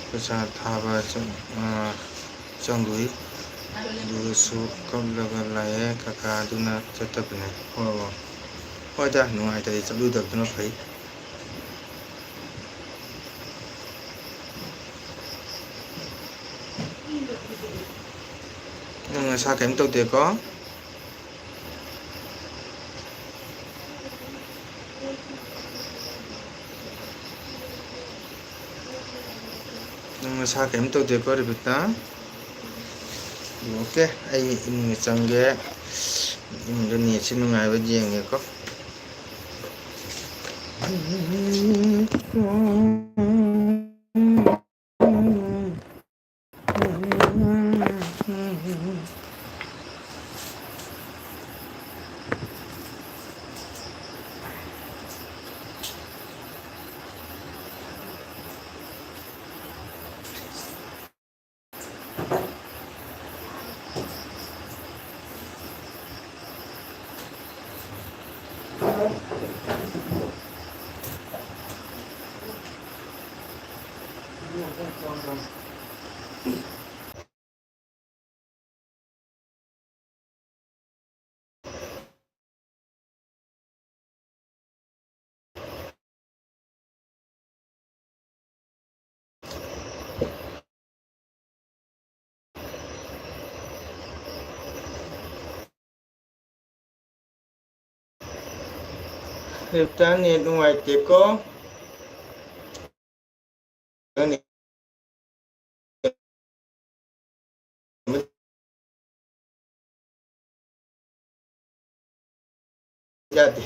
ꯄꯩꯁꯥ ꯊꯥꯕ ꯆꯪ-, ꯑ, ꯆꯪꯂꯨꯏ꯫ ꯑꯗꯨꯒꯁꯨ ꯀꯞꯂꯒ ꯂꯥꯛꯑꯦ꯫ ꯀꯀꯥꯗꯨꯅ ꯆꯠꯇꯕꯅꯦ꯫ ꯍꯣꯏ, ꯍꯣꯏ꯫ ꯍꯣꯏꯗ, ꯅꯨꯡꯉꯥꯏꯇ꯭ꯔꯗꯤ ꯆꯠꯂꯨꯗꯕꯗꯨꯅ ꯐꯩ꯫ ꯅꯪ ꯅꯁꯥ ꯀꯔꯤꯝ ꯇꯧꯗꯦꯀꯣ? ꯅꯪ ꯅꯁꯥ ꯀꯔꯤꯝ ꯇꯧꯗꯦꯀꯣ, ꯔꯦꯕꯤꯀꯥ? ꯑꯣꯀꯦ, ꯑꯩ ꯏꯃꯨꯡꯗ ꯆꯪꯒꯦ꯫ ꯏꯃꯨꯡꯗ ꯅꯦꯠꯁꯤ ꯅꯨꯡꯉꯥꯏꯕ ꯌꯦꯡꯒꯦꯀꯣ꯫ ꯔꯦꯕꯤꯀꯥ, ꯅꯦꯠ ꯅꯨꯡꯉꯥꯏꯇꯦꯀꯣ꯫ ꯌꯥꯗꯦ꯫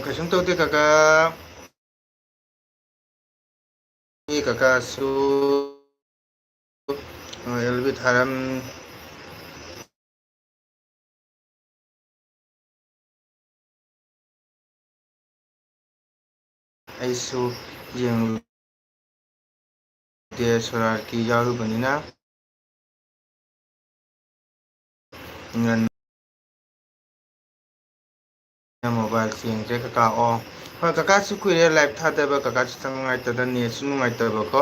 ꯀꯩꯁꯨꯝ ꯇꯧꯗꯦ ꯀꯀꯥ꯫ ꯑꯩ ꯀꯀꯥꯁꯨ, ꯑ, ꯑꯦꯜ ꯕꯤ ꯊꯥꯔꯝ-, ꯑꯩꯁꯨ ꯌꯦꯡꯂꯨꯗꯦ, ꯁꯣꯔꯥꯔꯀꯤ ꯌꯥꯎꯔꯨꯕꯅꯤꯅ꯫ ꯉꯟꯅ mobile ꯆꯦꯟꯈ꯭ꯔꯦ ꯀꯀꯥ꯫ ꯑꯣ, ꯍꯣꯏ, ꯀꯀꯥꯁꯨ ꯀꯨꯏꯔꯦ live ꯊꯥꯗꯕ, ꯀꯀꯥꯁꯨ ꯆꯪ ꯅꯨꯡꯉꯥꯏꯇꯗ, netꯁꯨ ꯅꯨꯡꯉꯥꯏꯇꯕꯀꯣ꯫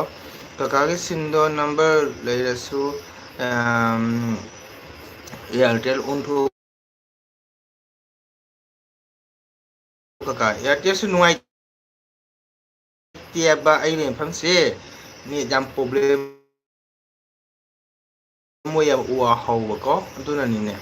ꯀꯀꯥꯒꯤ ꯁꯤꯝꯗꯣ number ꯂꯩꯔꯁꯨ, ꯑꯝ, Airtel ꯑꯣꯟꯊꯣꯛ-, ꯀꯀꯥ, Airtelꯁꯨ ꯅꯨꯡꯉꯥꯏꯇꯦꯕ, ꯑꯩ ꯂꯩꯐꯝꯁꯦ net ꯌꯥꯝ problem ꯑꯣꯏ, ꯌꯥꯝ ꯎ ꯋꯥ ꯍꯧꯕꯀꯣ, ꯑꯗꯨꯅꯅꯤꯅꯦ꯫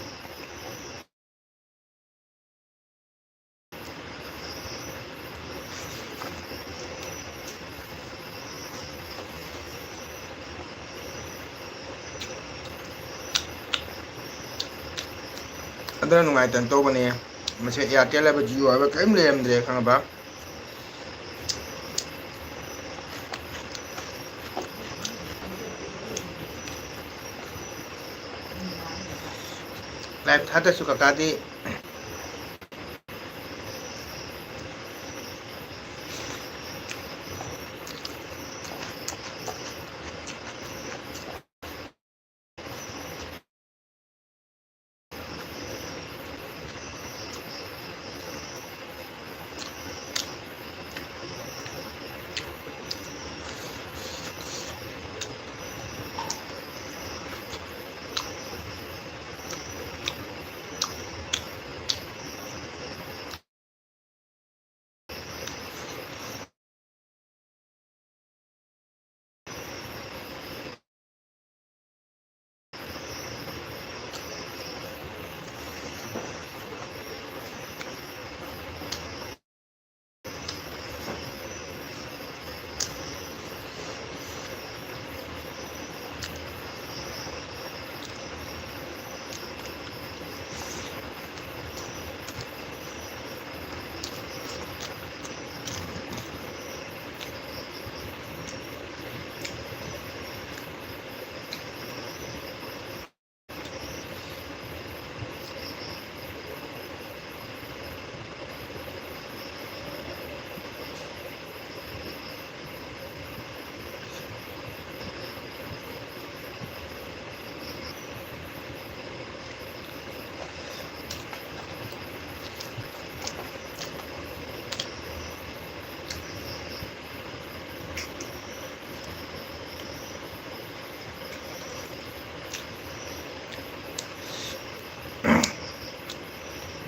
ꯑꯗꯨꯅ ꯅꯨꯡꯉꯥꯏꯇꯅ ꯇꯧꯕꯅꯦ꯫ ꯃꯁꯤ Airtel ꯍꯥꯏꯕ, Jio ꯍꯥꯏꯕ ꯀꯔꯤꯝ ꯂꯩꯔꯝꯗ꯭ꯔꯦ, ꯈꯪꯉꯕ? Live ꯊꯥꯗꯁꯨ ꯀꯀꯥꯗꯤ꯫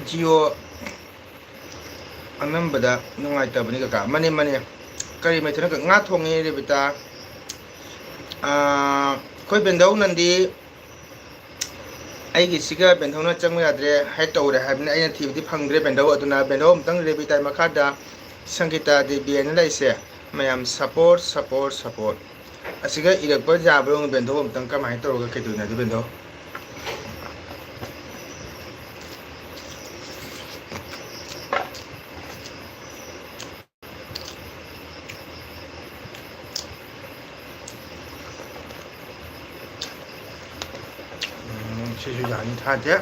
ꯖꯤꯑꯣ ꯑꯅꯝꯕꯗ ꯅꯨꯡꯉꯥꯏꯇꯕꯅꯤ ꯀꯀꯥ꯫ ꯃꯥꯅꯦ, ꯃꯥꯅꯦ꯫ ꯀꯔꯤ ꯃꯊꯦꯜꯅꯣ ꯀ-, ꯉꯥ ꯊꯣꯡꯉꯦ ꯔꯦꯕꯤꯇꯥ꯫ ꯑꯥ, ꯑꯩꯈꯣꯏ ꯕꯦꯟꯗꯧ ꯅꯟꯗꯤ ꯑꯩꯒꯤꯁꯤꯒ ꯕꯦꯟꯗꯧꯅ ꯆꯪꯕ ꯌꯥꯗ꯭ꯔꯦ ꯍꯥꯏ ꯇꯧꯔꯦ ꯍꯥꯏꯕꯅꯤ꯫ ꯑꯩꯅ ꯊꯤꯕꯗꯤ ꯐꯪꯗ꯭ꯔꯦ ꯕꯦꯟꯗꯧ꯫ ꯑꯗꯨꯅ ꯕꯦꯟꯗꯧ ꯑꯃꯨꯛꯇꯪ ꯔꯦꯕꯤꯇꯥꯏ ꯃꯈꯥꯗ ꯁꯪꯒꯤꯇꯥ ꯗꯦꯕꯤ ꯍꯥꯏꯅ ꯂꯩꯁꯦ꯫ ꯃꯌꯥꯝ support, support, support꯫ ꯑꯁꯤꯒ ꯏꯔꯛꯄ ꯌꯥꯕ꯭ꯔꯣ ꯌꯦꯡꯉꯨ ꯕꯦꯟꯗꯧ? ꯑꯃꯨꯛꯇꯪ ꯀꯃꯥꯏꯅ ꯇꯧꯔꯒ ꯀꯩꯗꯧꯅꯣ ꯑꯗꯨ ꯕꯦꯟꯗꯧ? ꯎꯝ, ꯁꯤꯁꯨ ꯌꯥꯅꯤ, ꯊꯥꯗꯦ꯫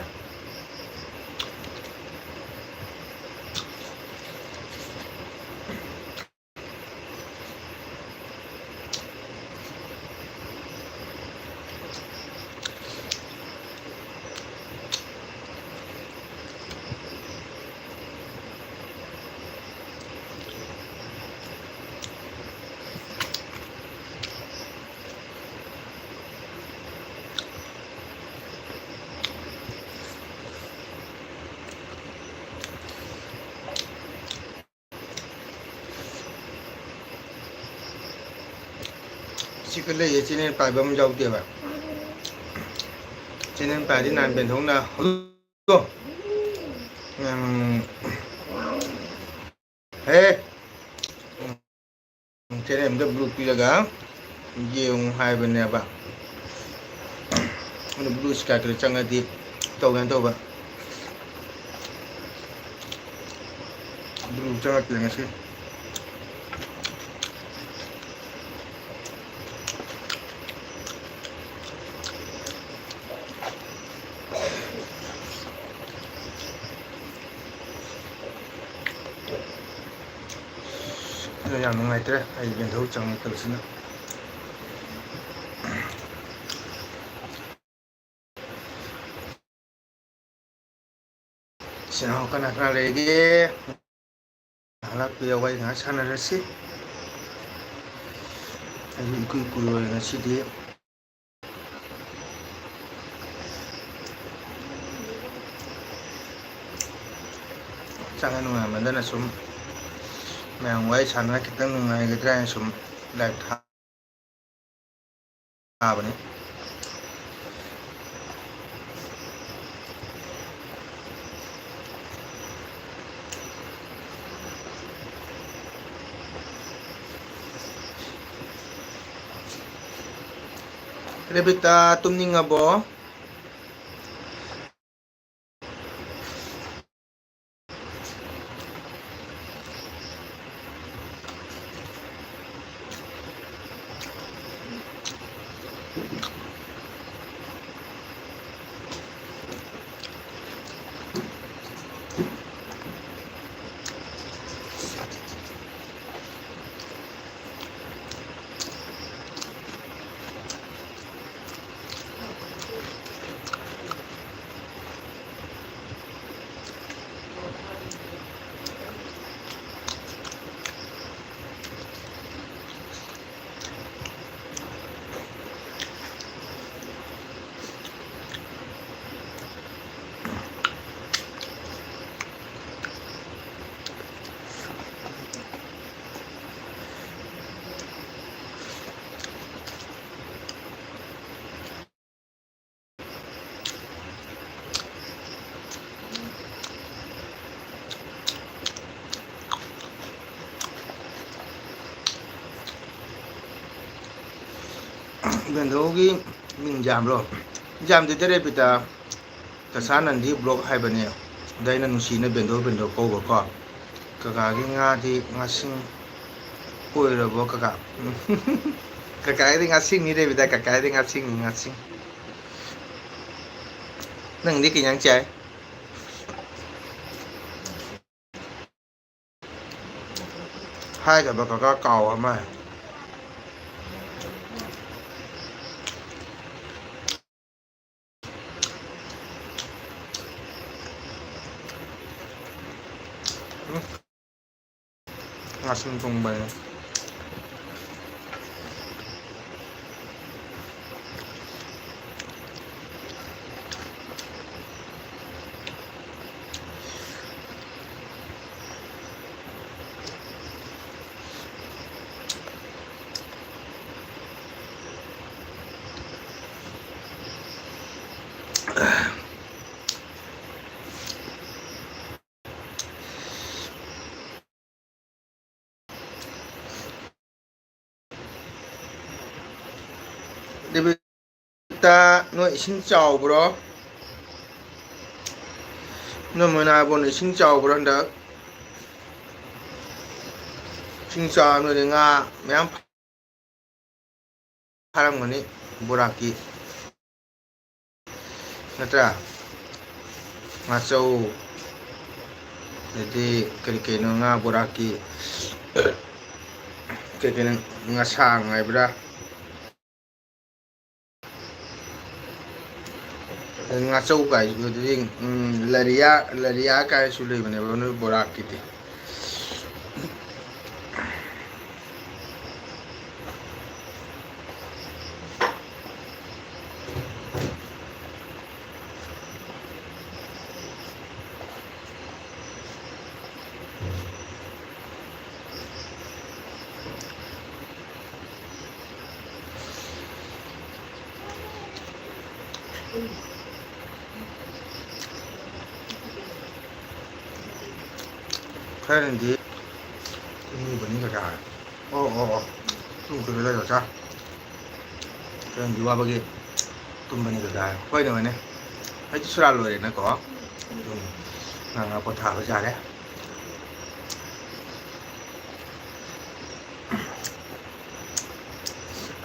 ꯁꯤ ꯈꯔ ꯂꯩꯌꯦ, channel ꯄꯥꯏꯕ ꯑꯃ ꯌꯥꯎꯗꯦꯕ꯫ Channel ꯄꯥꯏꯔꯗꯤ ꯅꯍꯥꯟ ꯕꯦꯟꯊꯧꯅ ꯍꯧꯖꯤꯛꯇꯣ꯫ ꯎꯝ꯫ ꯍꯦ꯫ ꯎꯝ, channel ꯑꯝꯗ blue ꯄꯤꯔꯒ ꯌꯦꯡꯉꯨ ꯍꯥꯏꯕꯅꯦꯕ꯫ ꯑꯗꯨ blue sky ꯀꯩꯗ ꯆꯪꯉꯗꯤ ꯇꯧꯒꯦꯅ ꯇꯧꯕ꯫ Blue ꯆꯪꯉꯛꯇ꯭ꯔꯦ ꯉꯁꯤ꯫ ꯑꯗꯣ ꯌꯥꯝ ꯅꯨꯡꯉꯥꯏꯇ꯭ꯔꯦ ꯑꯩ ꯕꯦꯟꯊꯧ ꯆꯪꯉꯛꯇꯕꯁꯤꯅ꯫ ꯏꯆꯤꯟ ꯏꯅꯥꯎ ꯀꯅꯥ ꯀꯅꯥ ꯂꯩꯔꯤꯒꯦ? ꯉꯥꯏꯍꯥꯛ ꯂꯥꯛꯄꯤꯌꯣ, ꯋꯥꯔꯤ ꯉꯥꯏꯍꯥꯛ ꯁꯥꯟꯅꯔꯁꯤ꯫ ꯑꯩꯁꯨ ꯏꯀꯨꯏ ꯀꯨꯏꯔꯣꯏ ꯉꯁꯤꯗꯤ꯫ ꯅꯨꯡꯉꯥꯏꯃꯟꯗꯅ ꯁꯨꯝ ꯃꯌꯥꯝ ꯋꯥꯔꯤ ꯁꯥꯟꯅꯔ ꯈꯤꯇꯪ ꯅꯨꯡꯉꯥꯏꯒꯗ꯭ꯔꯥ ꯍꯥꯏꯅ ꯁꯨꯝ live ꯊꯥꯕꯅꯤ꯫ ꯔꯦꯕꯤꯇꯥ, ꯇꯨꯝꯅꯤꯡꯉꯕꯣ? ꯕꯦꯟꯗꯧꯒꯤ ꯃꯤꯡ ꯌꯥꯝꯕ꯭ꯔꯣ? ꯌꯥꯝꯗꯦꯗ ꯔꯦꯕꯤꯇꯥ, ꯀꯁꯥ ꯅꯟꯗꯤ vlog ꯍꯥꯏꯕꯅꯦ꯫ ꯑꯗ ꯑꯩꯅ ꯅꯨꯡꯁꯤꯅ ꯕꯦꯟꯗꯧ ꯕꯦꯟꯗꯧ ꯀꯧꯕꯀꯣ꯫ ꯀꯀꯥꯒꯤ ꯉꯥꯗꯤ ꯉꯥꯁꯤꯡ ꯑꯣꯏꯔꯕꯣ ꯀꯀꯥ? ꯀꯀꯥꯒꯤꯗꯤ ꯉꯥꯁꯤꯡꯅꯤ ꯔꯦꯕꯤꯇꯥ, ꯀꯀꯥꯒꯤꯗꯤ ꯉꯥꯁꯤꯡꯅꯤ, ꯉꯥꯁꯤꯡ꯫ ꯅꯪꯗꯤ ꯀꯩ ꯏꯟꯖꯥꯡ ꯆꯥꯏ? ꯍꯥꯏꯒꯕ ꯀꯀꯥ ꯀꯥꯎ ꯑꯃ꯫ ꯎꯝ꯫ ꯉꯥꯁꯤꯡ ꯊꯣꯡꯕꯅꯦ꯫ ꯔꯦꯕꯤꯇꯥ, ꯅꯣꯏ ꯏꯁꯤꯡ ꯆꯥꯎꯕ꯭ꯔꯣ? ꯅꯣꯏ ꯃꯣꯏꯅꯥꯕꯣꯟ ꯏꯁꯤꯡ ꯆꯥꯎꯕ꯭ꯔꯣ ꯍꯟꯗꯛ? ꯏꯁꯤꯡ ꯆꯥꯎꯔ ꯅꯣꯏꯗꯤ ꯉꯥ ꯃꯌꯥꯝ ꯐꯥꯔꯝꯒꯅꯤ, ꯕꯣꯔꯥꯛꯀꯤ, ꯅꯠꯇ꯭ꯔꯥ? ꯉꯥꯆꯧ, ꯑꯗꯩꯗꯤ ꯀꯔꯤ ꯀꯩꯅꯣ, ꯉꯥ ꯕꯣꯔꯥꯛꯀꯤ, ꯀꯩ ꯀꯩꯅꯣ, ꯉꯁꯥꯡ ꯍꯥꯏꯕ꯭ꯔꯥ? ꯉꯥꯆꯧ ꯀꯥꯏꯁꯨ, ꯑꯗꯨꯗꯤ, ꯎꯝ, ꯂꯔꯤꯌꯥ, ꯂꯔꯤꯌꯥ ꯀꯥꯏꯁꯨ ꯂꯩꯕꯅꯦꯕ ꯅꯣꯏ ꯕꯣꯔꯥꯛꯀꯤꯗꯤ꯫ ꯈꯔꯅꯗꯤ ꯇꯨꯝꯃꯨꯕꯅꯤ ꯀꯀꯥ꯫ ꯑꯣ, ꯑꯣ, ꯑꯣ꯫ ꯇꯨꯝꯈꯤꯕ ꯂꯩꯔꯣ, ꯆꯥ꯫ ꯈꯔꯅꯗꯤ ꯋꯥꯕꯒꯤ ꯇꯨꯝꯕꯅꯤ ꯀꯀꯥ꯫ ꯍꯣꯏꯅꯦ, ꯍꯣꯏꯅꯦ꯫ ꯑꯩꯗꯤ ꯁꯨꯔꯥ ꯂꯣꯏꯔꯦꯅꯀꯣ꯫ ꯑꯗꯨꯝ ꯉꯥꯏꯍꯥꯛ ꯄꯣꯊꯥꯕ ꯌꯥꯔꯦ꯫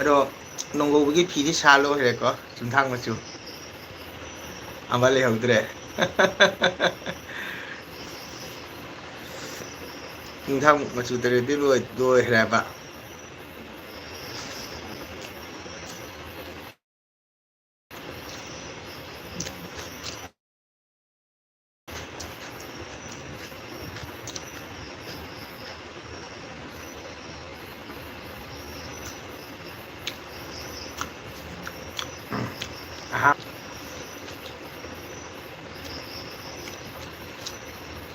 ꯑꯗꯣ ꯅꯣꯡꯒꯧꯕꯒꯤ ꯐꯤꯗꯤ ꯁꯥ ꯂꯣꯏꯈ꯭ꯔꯦꯀꯣ, ꯆꯨꯝꯊꯥꯡ ꯃꯆꯨ꯫ ꯑꯃ ꯂꯩꯍꯧꯗ꯭ꯔꯦ꯫ ꯆꯨꯝꯊꯥꯡ ꯃꯆꯨ ꯇꯔꯦꯠꯇꯤ ꯂꯣꯏ-, ꯂꯣꯏꯈ꯭ꯔꯦꯕ꯫ ꯑꯍꯥ꯫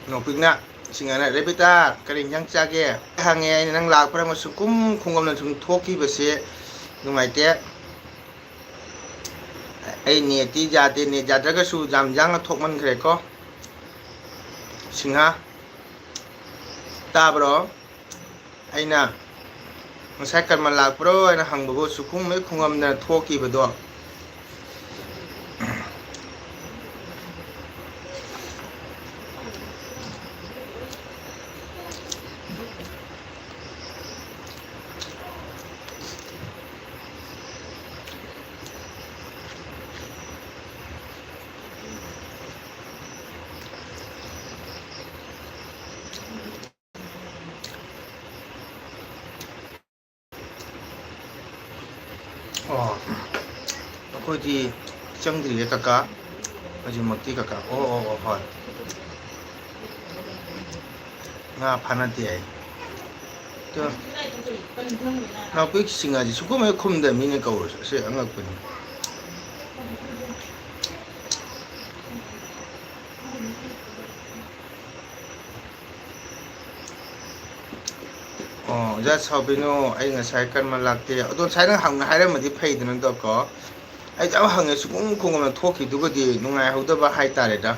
ꯅꯣꯡꯄꯤꯛꯅ ꯁꯤꯡꯉꯅ, "ꯔꯦꯕꯤꯇꯥ, ꯀꯔꯤ ꯏꯟꯖꯥꯡ ꯆꯥꯒꯦ?" ꯍꯪꯉꯦ꯫ ꯑꯩꯅ, "ꯅꯪ ꯂꯥꯛꯄ꯭ꯔꯥ?" ꯁꯨꯡꯈꯨꯝ ꯈꯨꯝꯃꯝꯅ ꯁꯨꯝ ꯊꯣꯛꯈꯤꯕꯁꯦ ꯅꯨꯡꯉꯥꯏꯇꯦ꯫ ꯑꯩ ꯅꯦꯠꯇꯤ ꯌꯥꯗꯦ, ꯅꯦꯠ ꯌꯥꯗ꯭ꯔꯒꯁꯨ ꯌꯥꯝ ꯌꯥꯡꯅ ꯊꯣꯛꯃꯟꯈ꯭ꯔꯦꯀꯣ꯫ ꯁꯤꯡꯍꯥ, ꯇꯥꯕ꯭ꯔꯣ? ꯑꯩꯅ ꯉꯁꯥꯏ ꯀꯔꯃ ꯂꯥꯛꯄ꯭ꯔꯣ ꯍꯥꯏꯅ ꯍꯪꯕꯕꯨ ꯁꯨꯈꯨꯝ ꯍꯦꯛ ꯈꯨꯝꯃꯝꯗꯅ ꯊꯣꯛꯈꯤꯕꯗꯣ꯫ ꯑꯣ, ꯑꯩꯈꯣꯏꯗꯤ ꯆꯪꯗ꯭ꯔꯤꯌꯦ ꯀꯀꯥ꯫ ꯍꯧꯖꯤꯛꯃꯛꯇꯤ ꯀꯀꯥ꯫ ꯑꯣ, ꯑꯣ, ꯑꯣ, ꯍꯣꯏ꯫ ꯉꯥ ꯐꯥꯅꯗꯦ ꯍꯥꯏ꯫ ꯑꯗꯣ ꯅꯥꯎꯄꯤ ꯁꯤꯡ ꯍꯥꯏꯁꯦ ꯁꯨꯈꯨꯝ ꯍꯦꯛ ꯈꯨꯝꯗꯕ ꯃꯤꯅ ꯀꯧꯔꯁꯨ꯫ ꯑꯁꯤ ꯑꯉꯛꯄꯅꯤ꯫ ꯑꯣ, ꯑꯣꯖꯥ ꯁꯥꯎꯕꯤꯅꯨ, ꯑꯩ ꯉꯁꯥꯏ ꯀꯔꯝꯕ ꯂꯥꯛꯇꯦ꯫ ꯑꯗꯣ ꯉꯁꯥꯏ ꯅꯪ ꯍꯪ-, ꯍꯥꯏꯔꯝꯃꯗꯤ ꯐꯩꯗꯅ, ꯑꯗꯣ ꯀꯣ꯫ ꯑꯩꯁꯦ ꯑꯃ ꯍꯪꯉꯦ, ꯁꯨꯈꯨꯝ ꯈꯨꯝꯃꯝꯅ ꯊꯣꯛꯈꯤꯗꯨꯒꯗꯤ ꯅꯨꯡꯉꯥꯏꯍꯧꯗꯕ ꯍꯥꯏꯇꯥꯔꯦꯗ꯫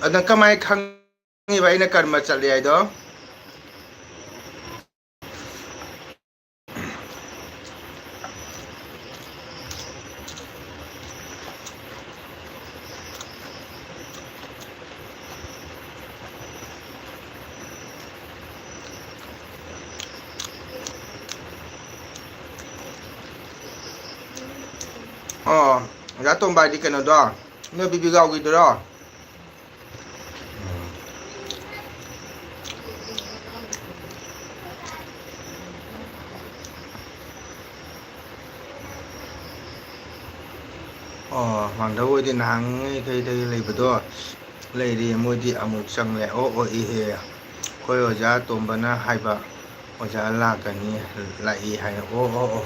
ꯑꯗ ꯀꯃꯥꯏ ꯈꯪꯉꯤꯕ ꯑꯩꯅ ꯀꯔꯝꯕ ꯆꯠꯂꯤ ꯍꯥꯏꯗꯣ? ꯑꯣ, ꯑꯣꯖꯥ ꯇꯣꯝꯕ ꯍꯥꯏꯗꯤ ꯀꯩꯅꯣꯗꯣ, ꯅꯣꯏ ꯕꯤꯕꯤꯒꯥꯎꯒꯤꯗꯨꯔꯣ? ꯑꯣ, ꯃꯥꯡꯗꯧ ꯑꯣꯏꯗꯤ ꯅꯍꯥꯟꯉꯩ ꯀꯩꯗꯒꯤ ꯂꯩꯕꯗꯣ ꯂꯩꯔꯤ, ꯃꯣꯏꯗꯤ ꯑꯃꯨꯛ ꯆꯪꯂꯦ꯫ ꯑꯣ, ꯑꯣ, ꯏꯍꯦ, ꯑꯩꯈꯣꯏ ꯑꯣꯖꯥ ꯇꯣꯝꯕꯅ ꯍꯥꯏꯕ ꯑꯣꯖꯥ ꯂꯥꯛꯀꯅꯤ, ꯂꯥꯛꯏ ꯍꯥꯏꯅ꯫ ꯑꯣ, ꯑꯣ, ꯑꯣ,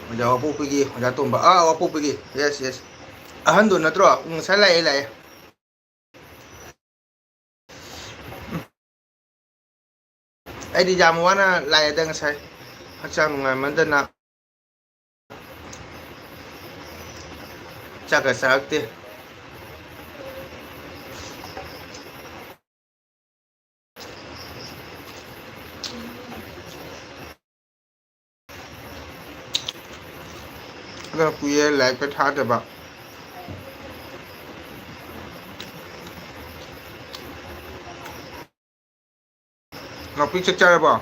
ꯑꯣꯖꯥ ꯋꯥꯄꯣꯛꯄꯒꯤ, ꯑꯣꯖꯥ ꯇꯣꯝꯕ, ꯑꯥ, ꯋꯥꯄꯣꯛꯄꯒꯤ, ꯌꯦꯁ, ꯌꯦꯁ, ꯑꯍꯟꯗꯣ ꯅꯠꯇ꯭ꯔꯣ? ꯎꯝ, ꯉꯁꯥꯏ ꯂꯥꯛꯑꯦ, ꯂꯥꯛꯑꯦ꯫ ꯑꯩꯗꯤ ꯌꯥꯝ ꯋꯥꯅ ꯂꯥꯛꯑꯦꯗ ꯉꯁꯥꯏ, ꯍꯛꯆꯥꯡ ꯅꯨꯡꯉꯥꯏꯃꯟꯗꯅ ꯆꯥꯛꯀ ꯆꯥꯔꯛꯇꯦ꯫ ꯀꯨꯏꯔꯦ ꯂꯥꯏꯐꯀ ꯊꯥꯗꯕ꯫ ꯅꯥꯎꯄꯤ ꯆꯥꯛ ꯆꯥꯔꯕꯣ?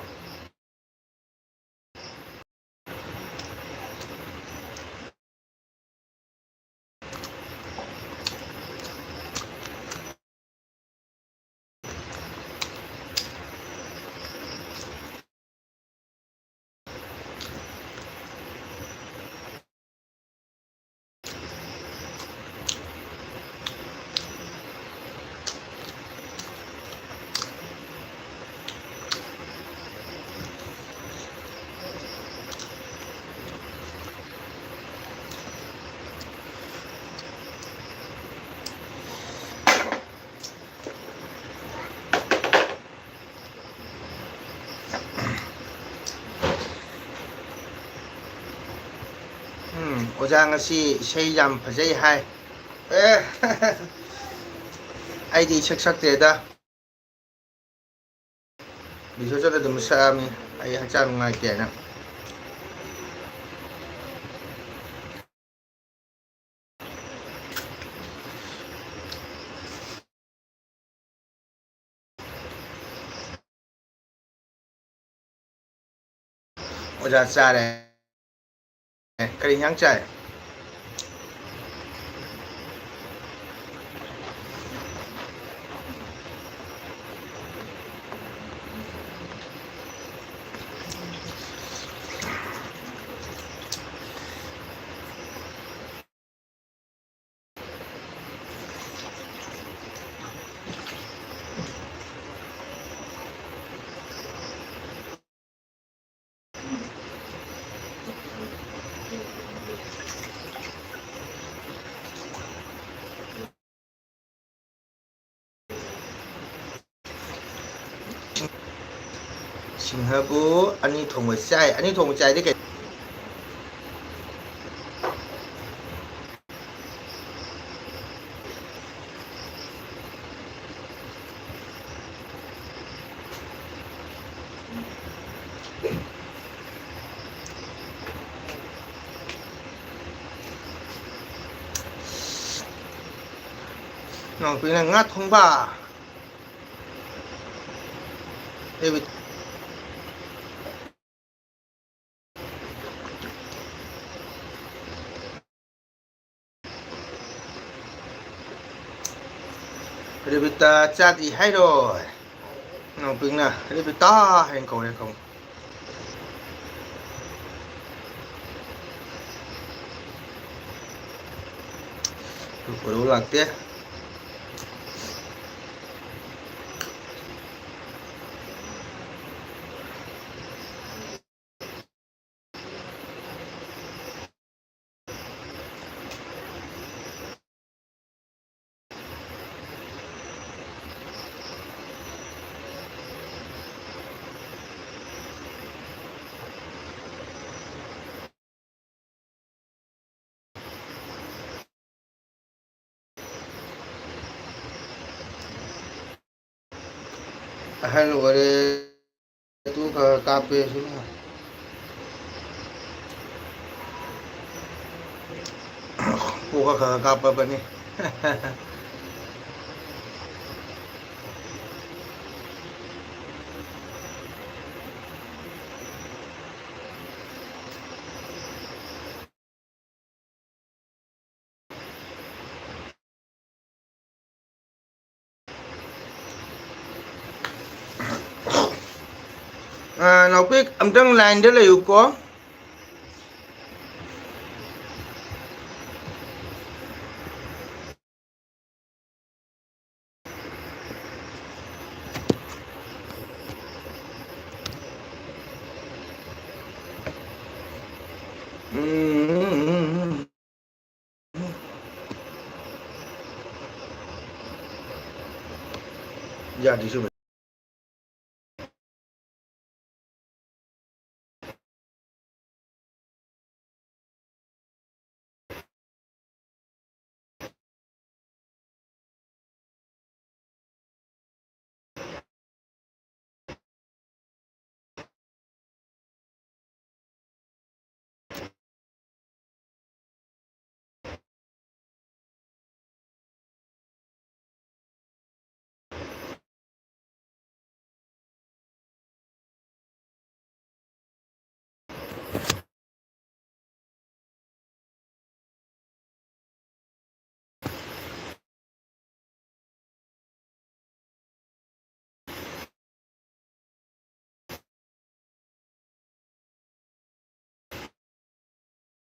ꯎꯝ, ꯑꯣꯖꯥ ꯉꯁꯤ ꯏꯁꯩ ꯌꯥꯝ ꯐꯖꯩ ꯍꯥꯏ꯫ ꯑꯦ, ꯑꯩꯗꯤ ꯏꯁꯛ ꯁꯛꯇꯦꯗ꯫ ꯔꯤꯍꯔꯁꯦꯜ ꯑꯗꯨꯝ ꯁꯛꯑꯝꯃꯤ, ꯑꯩ ꯍꯛꯆꯥꯡ ꯅꯨꯡꯉꯥꯏꯇꯦꯅ꯫ ꯑꯣꯖꯥ ꯆꯥꯔꯦ꯫ ꯀꯔꯤ ꯏꯟꯖꯥꯡ ꯆꯥꯏ? ꯁꯤꯡꯍꯕꯨ ꯑꯅꯤ ꯊꯣꯡꯕ ꯆꯥꯏ꯫ ꯑꯅꯤ ꯊꯣꯡꯕ ꯆꯥꯏꯗꯤ ꯀꯩ? ꯅꯥꯎꯄꯤꯅ ꯉꯥ ꯊꯣꯡꯕ꯫ ꯑꯩꯕꯨ ꯔꯦꯕꯤꯇꯥ ꯆꯥꯗ꯭ꯔꯤ ꯍꯥꯏꯔꯣꯏ꯫ ꯅꯥꯎꯄꯤꯅ ꯔꯦꯕꯤꯇꯥ ꯍꯥꯏꯅ ꯀꯧꯔꯦ ꯀꯧ꯫ ꯀꯣꯏꯔꯧ ꯂꯥꯛꯇꯦ꯫ ꯑꯍꯜ ꯑꯣꯏꯔꯦ, ꯇꯨ ꯈꯔ ꯈꯔ ꯀꯥꯞꯄꯦ ꯁꯤꯅ꯫ ꯄꯣꯛꯀ ꯈꯔ ꯈꯔ ꯀꯥꯞꯄꯕꯅꯤ꯫ ꯑ, ꯅꯥꯎꯄꯤ, ꯑꯝꯇꯪ ꯂꯥꯏꯟꯗ ꯂꯩꯌꯨꯀꯣ꯫ ꯎꯝ, ꯎꯝ, ꯎꯝ, ꯎꯝ꯫ ꯌꯥꯗ꯭ꯔꯤꯁꯤꯕꯨ꯫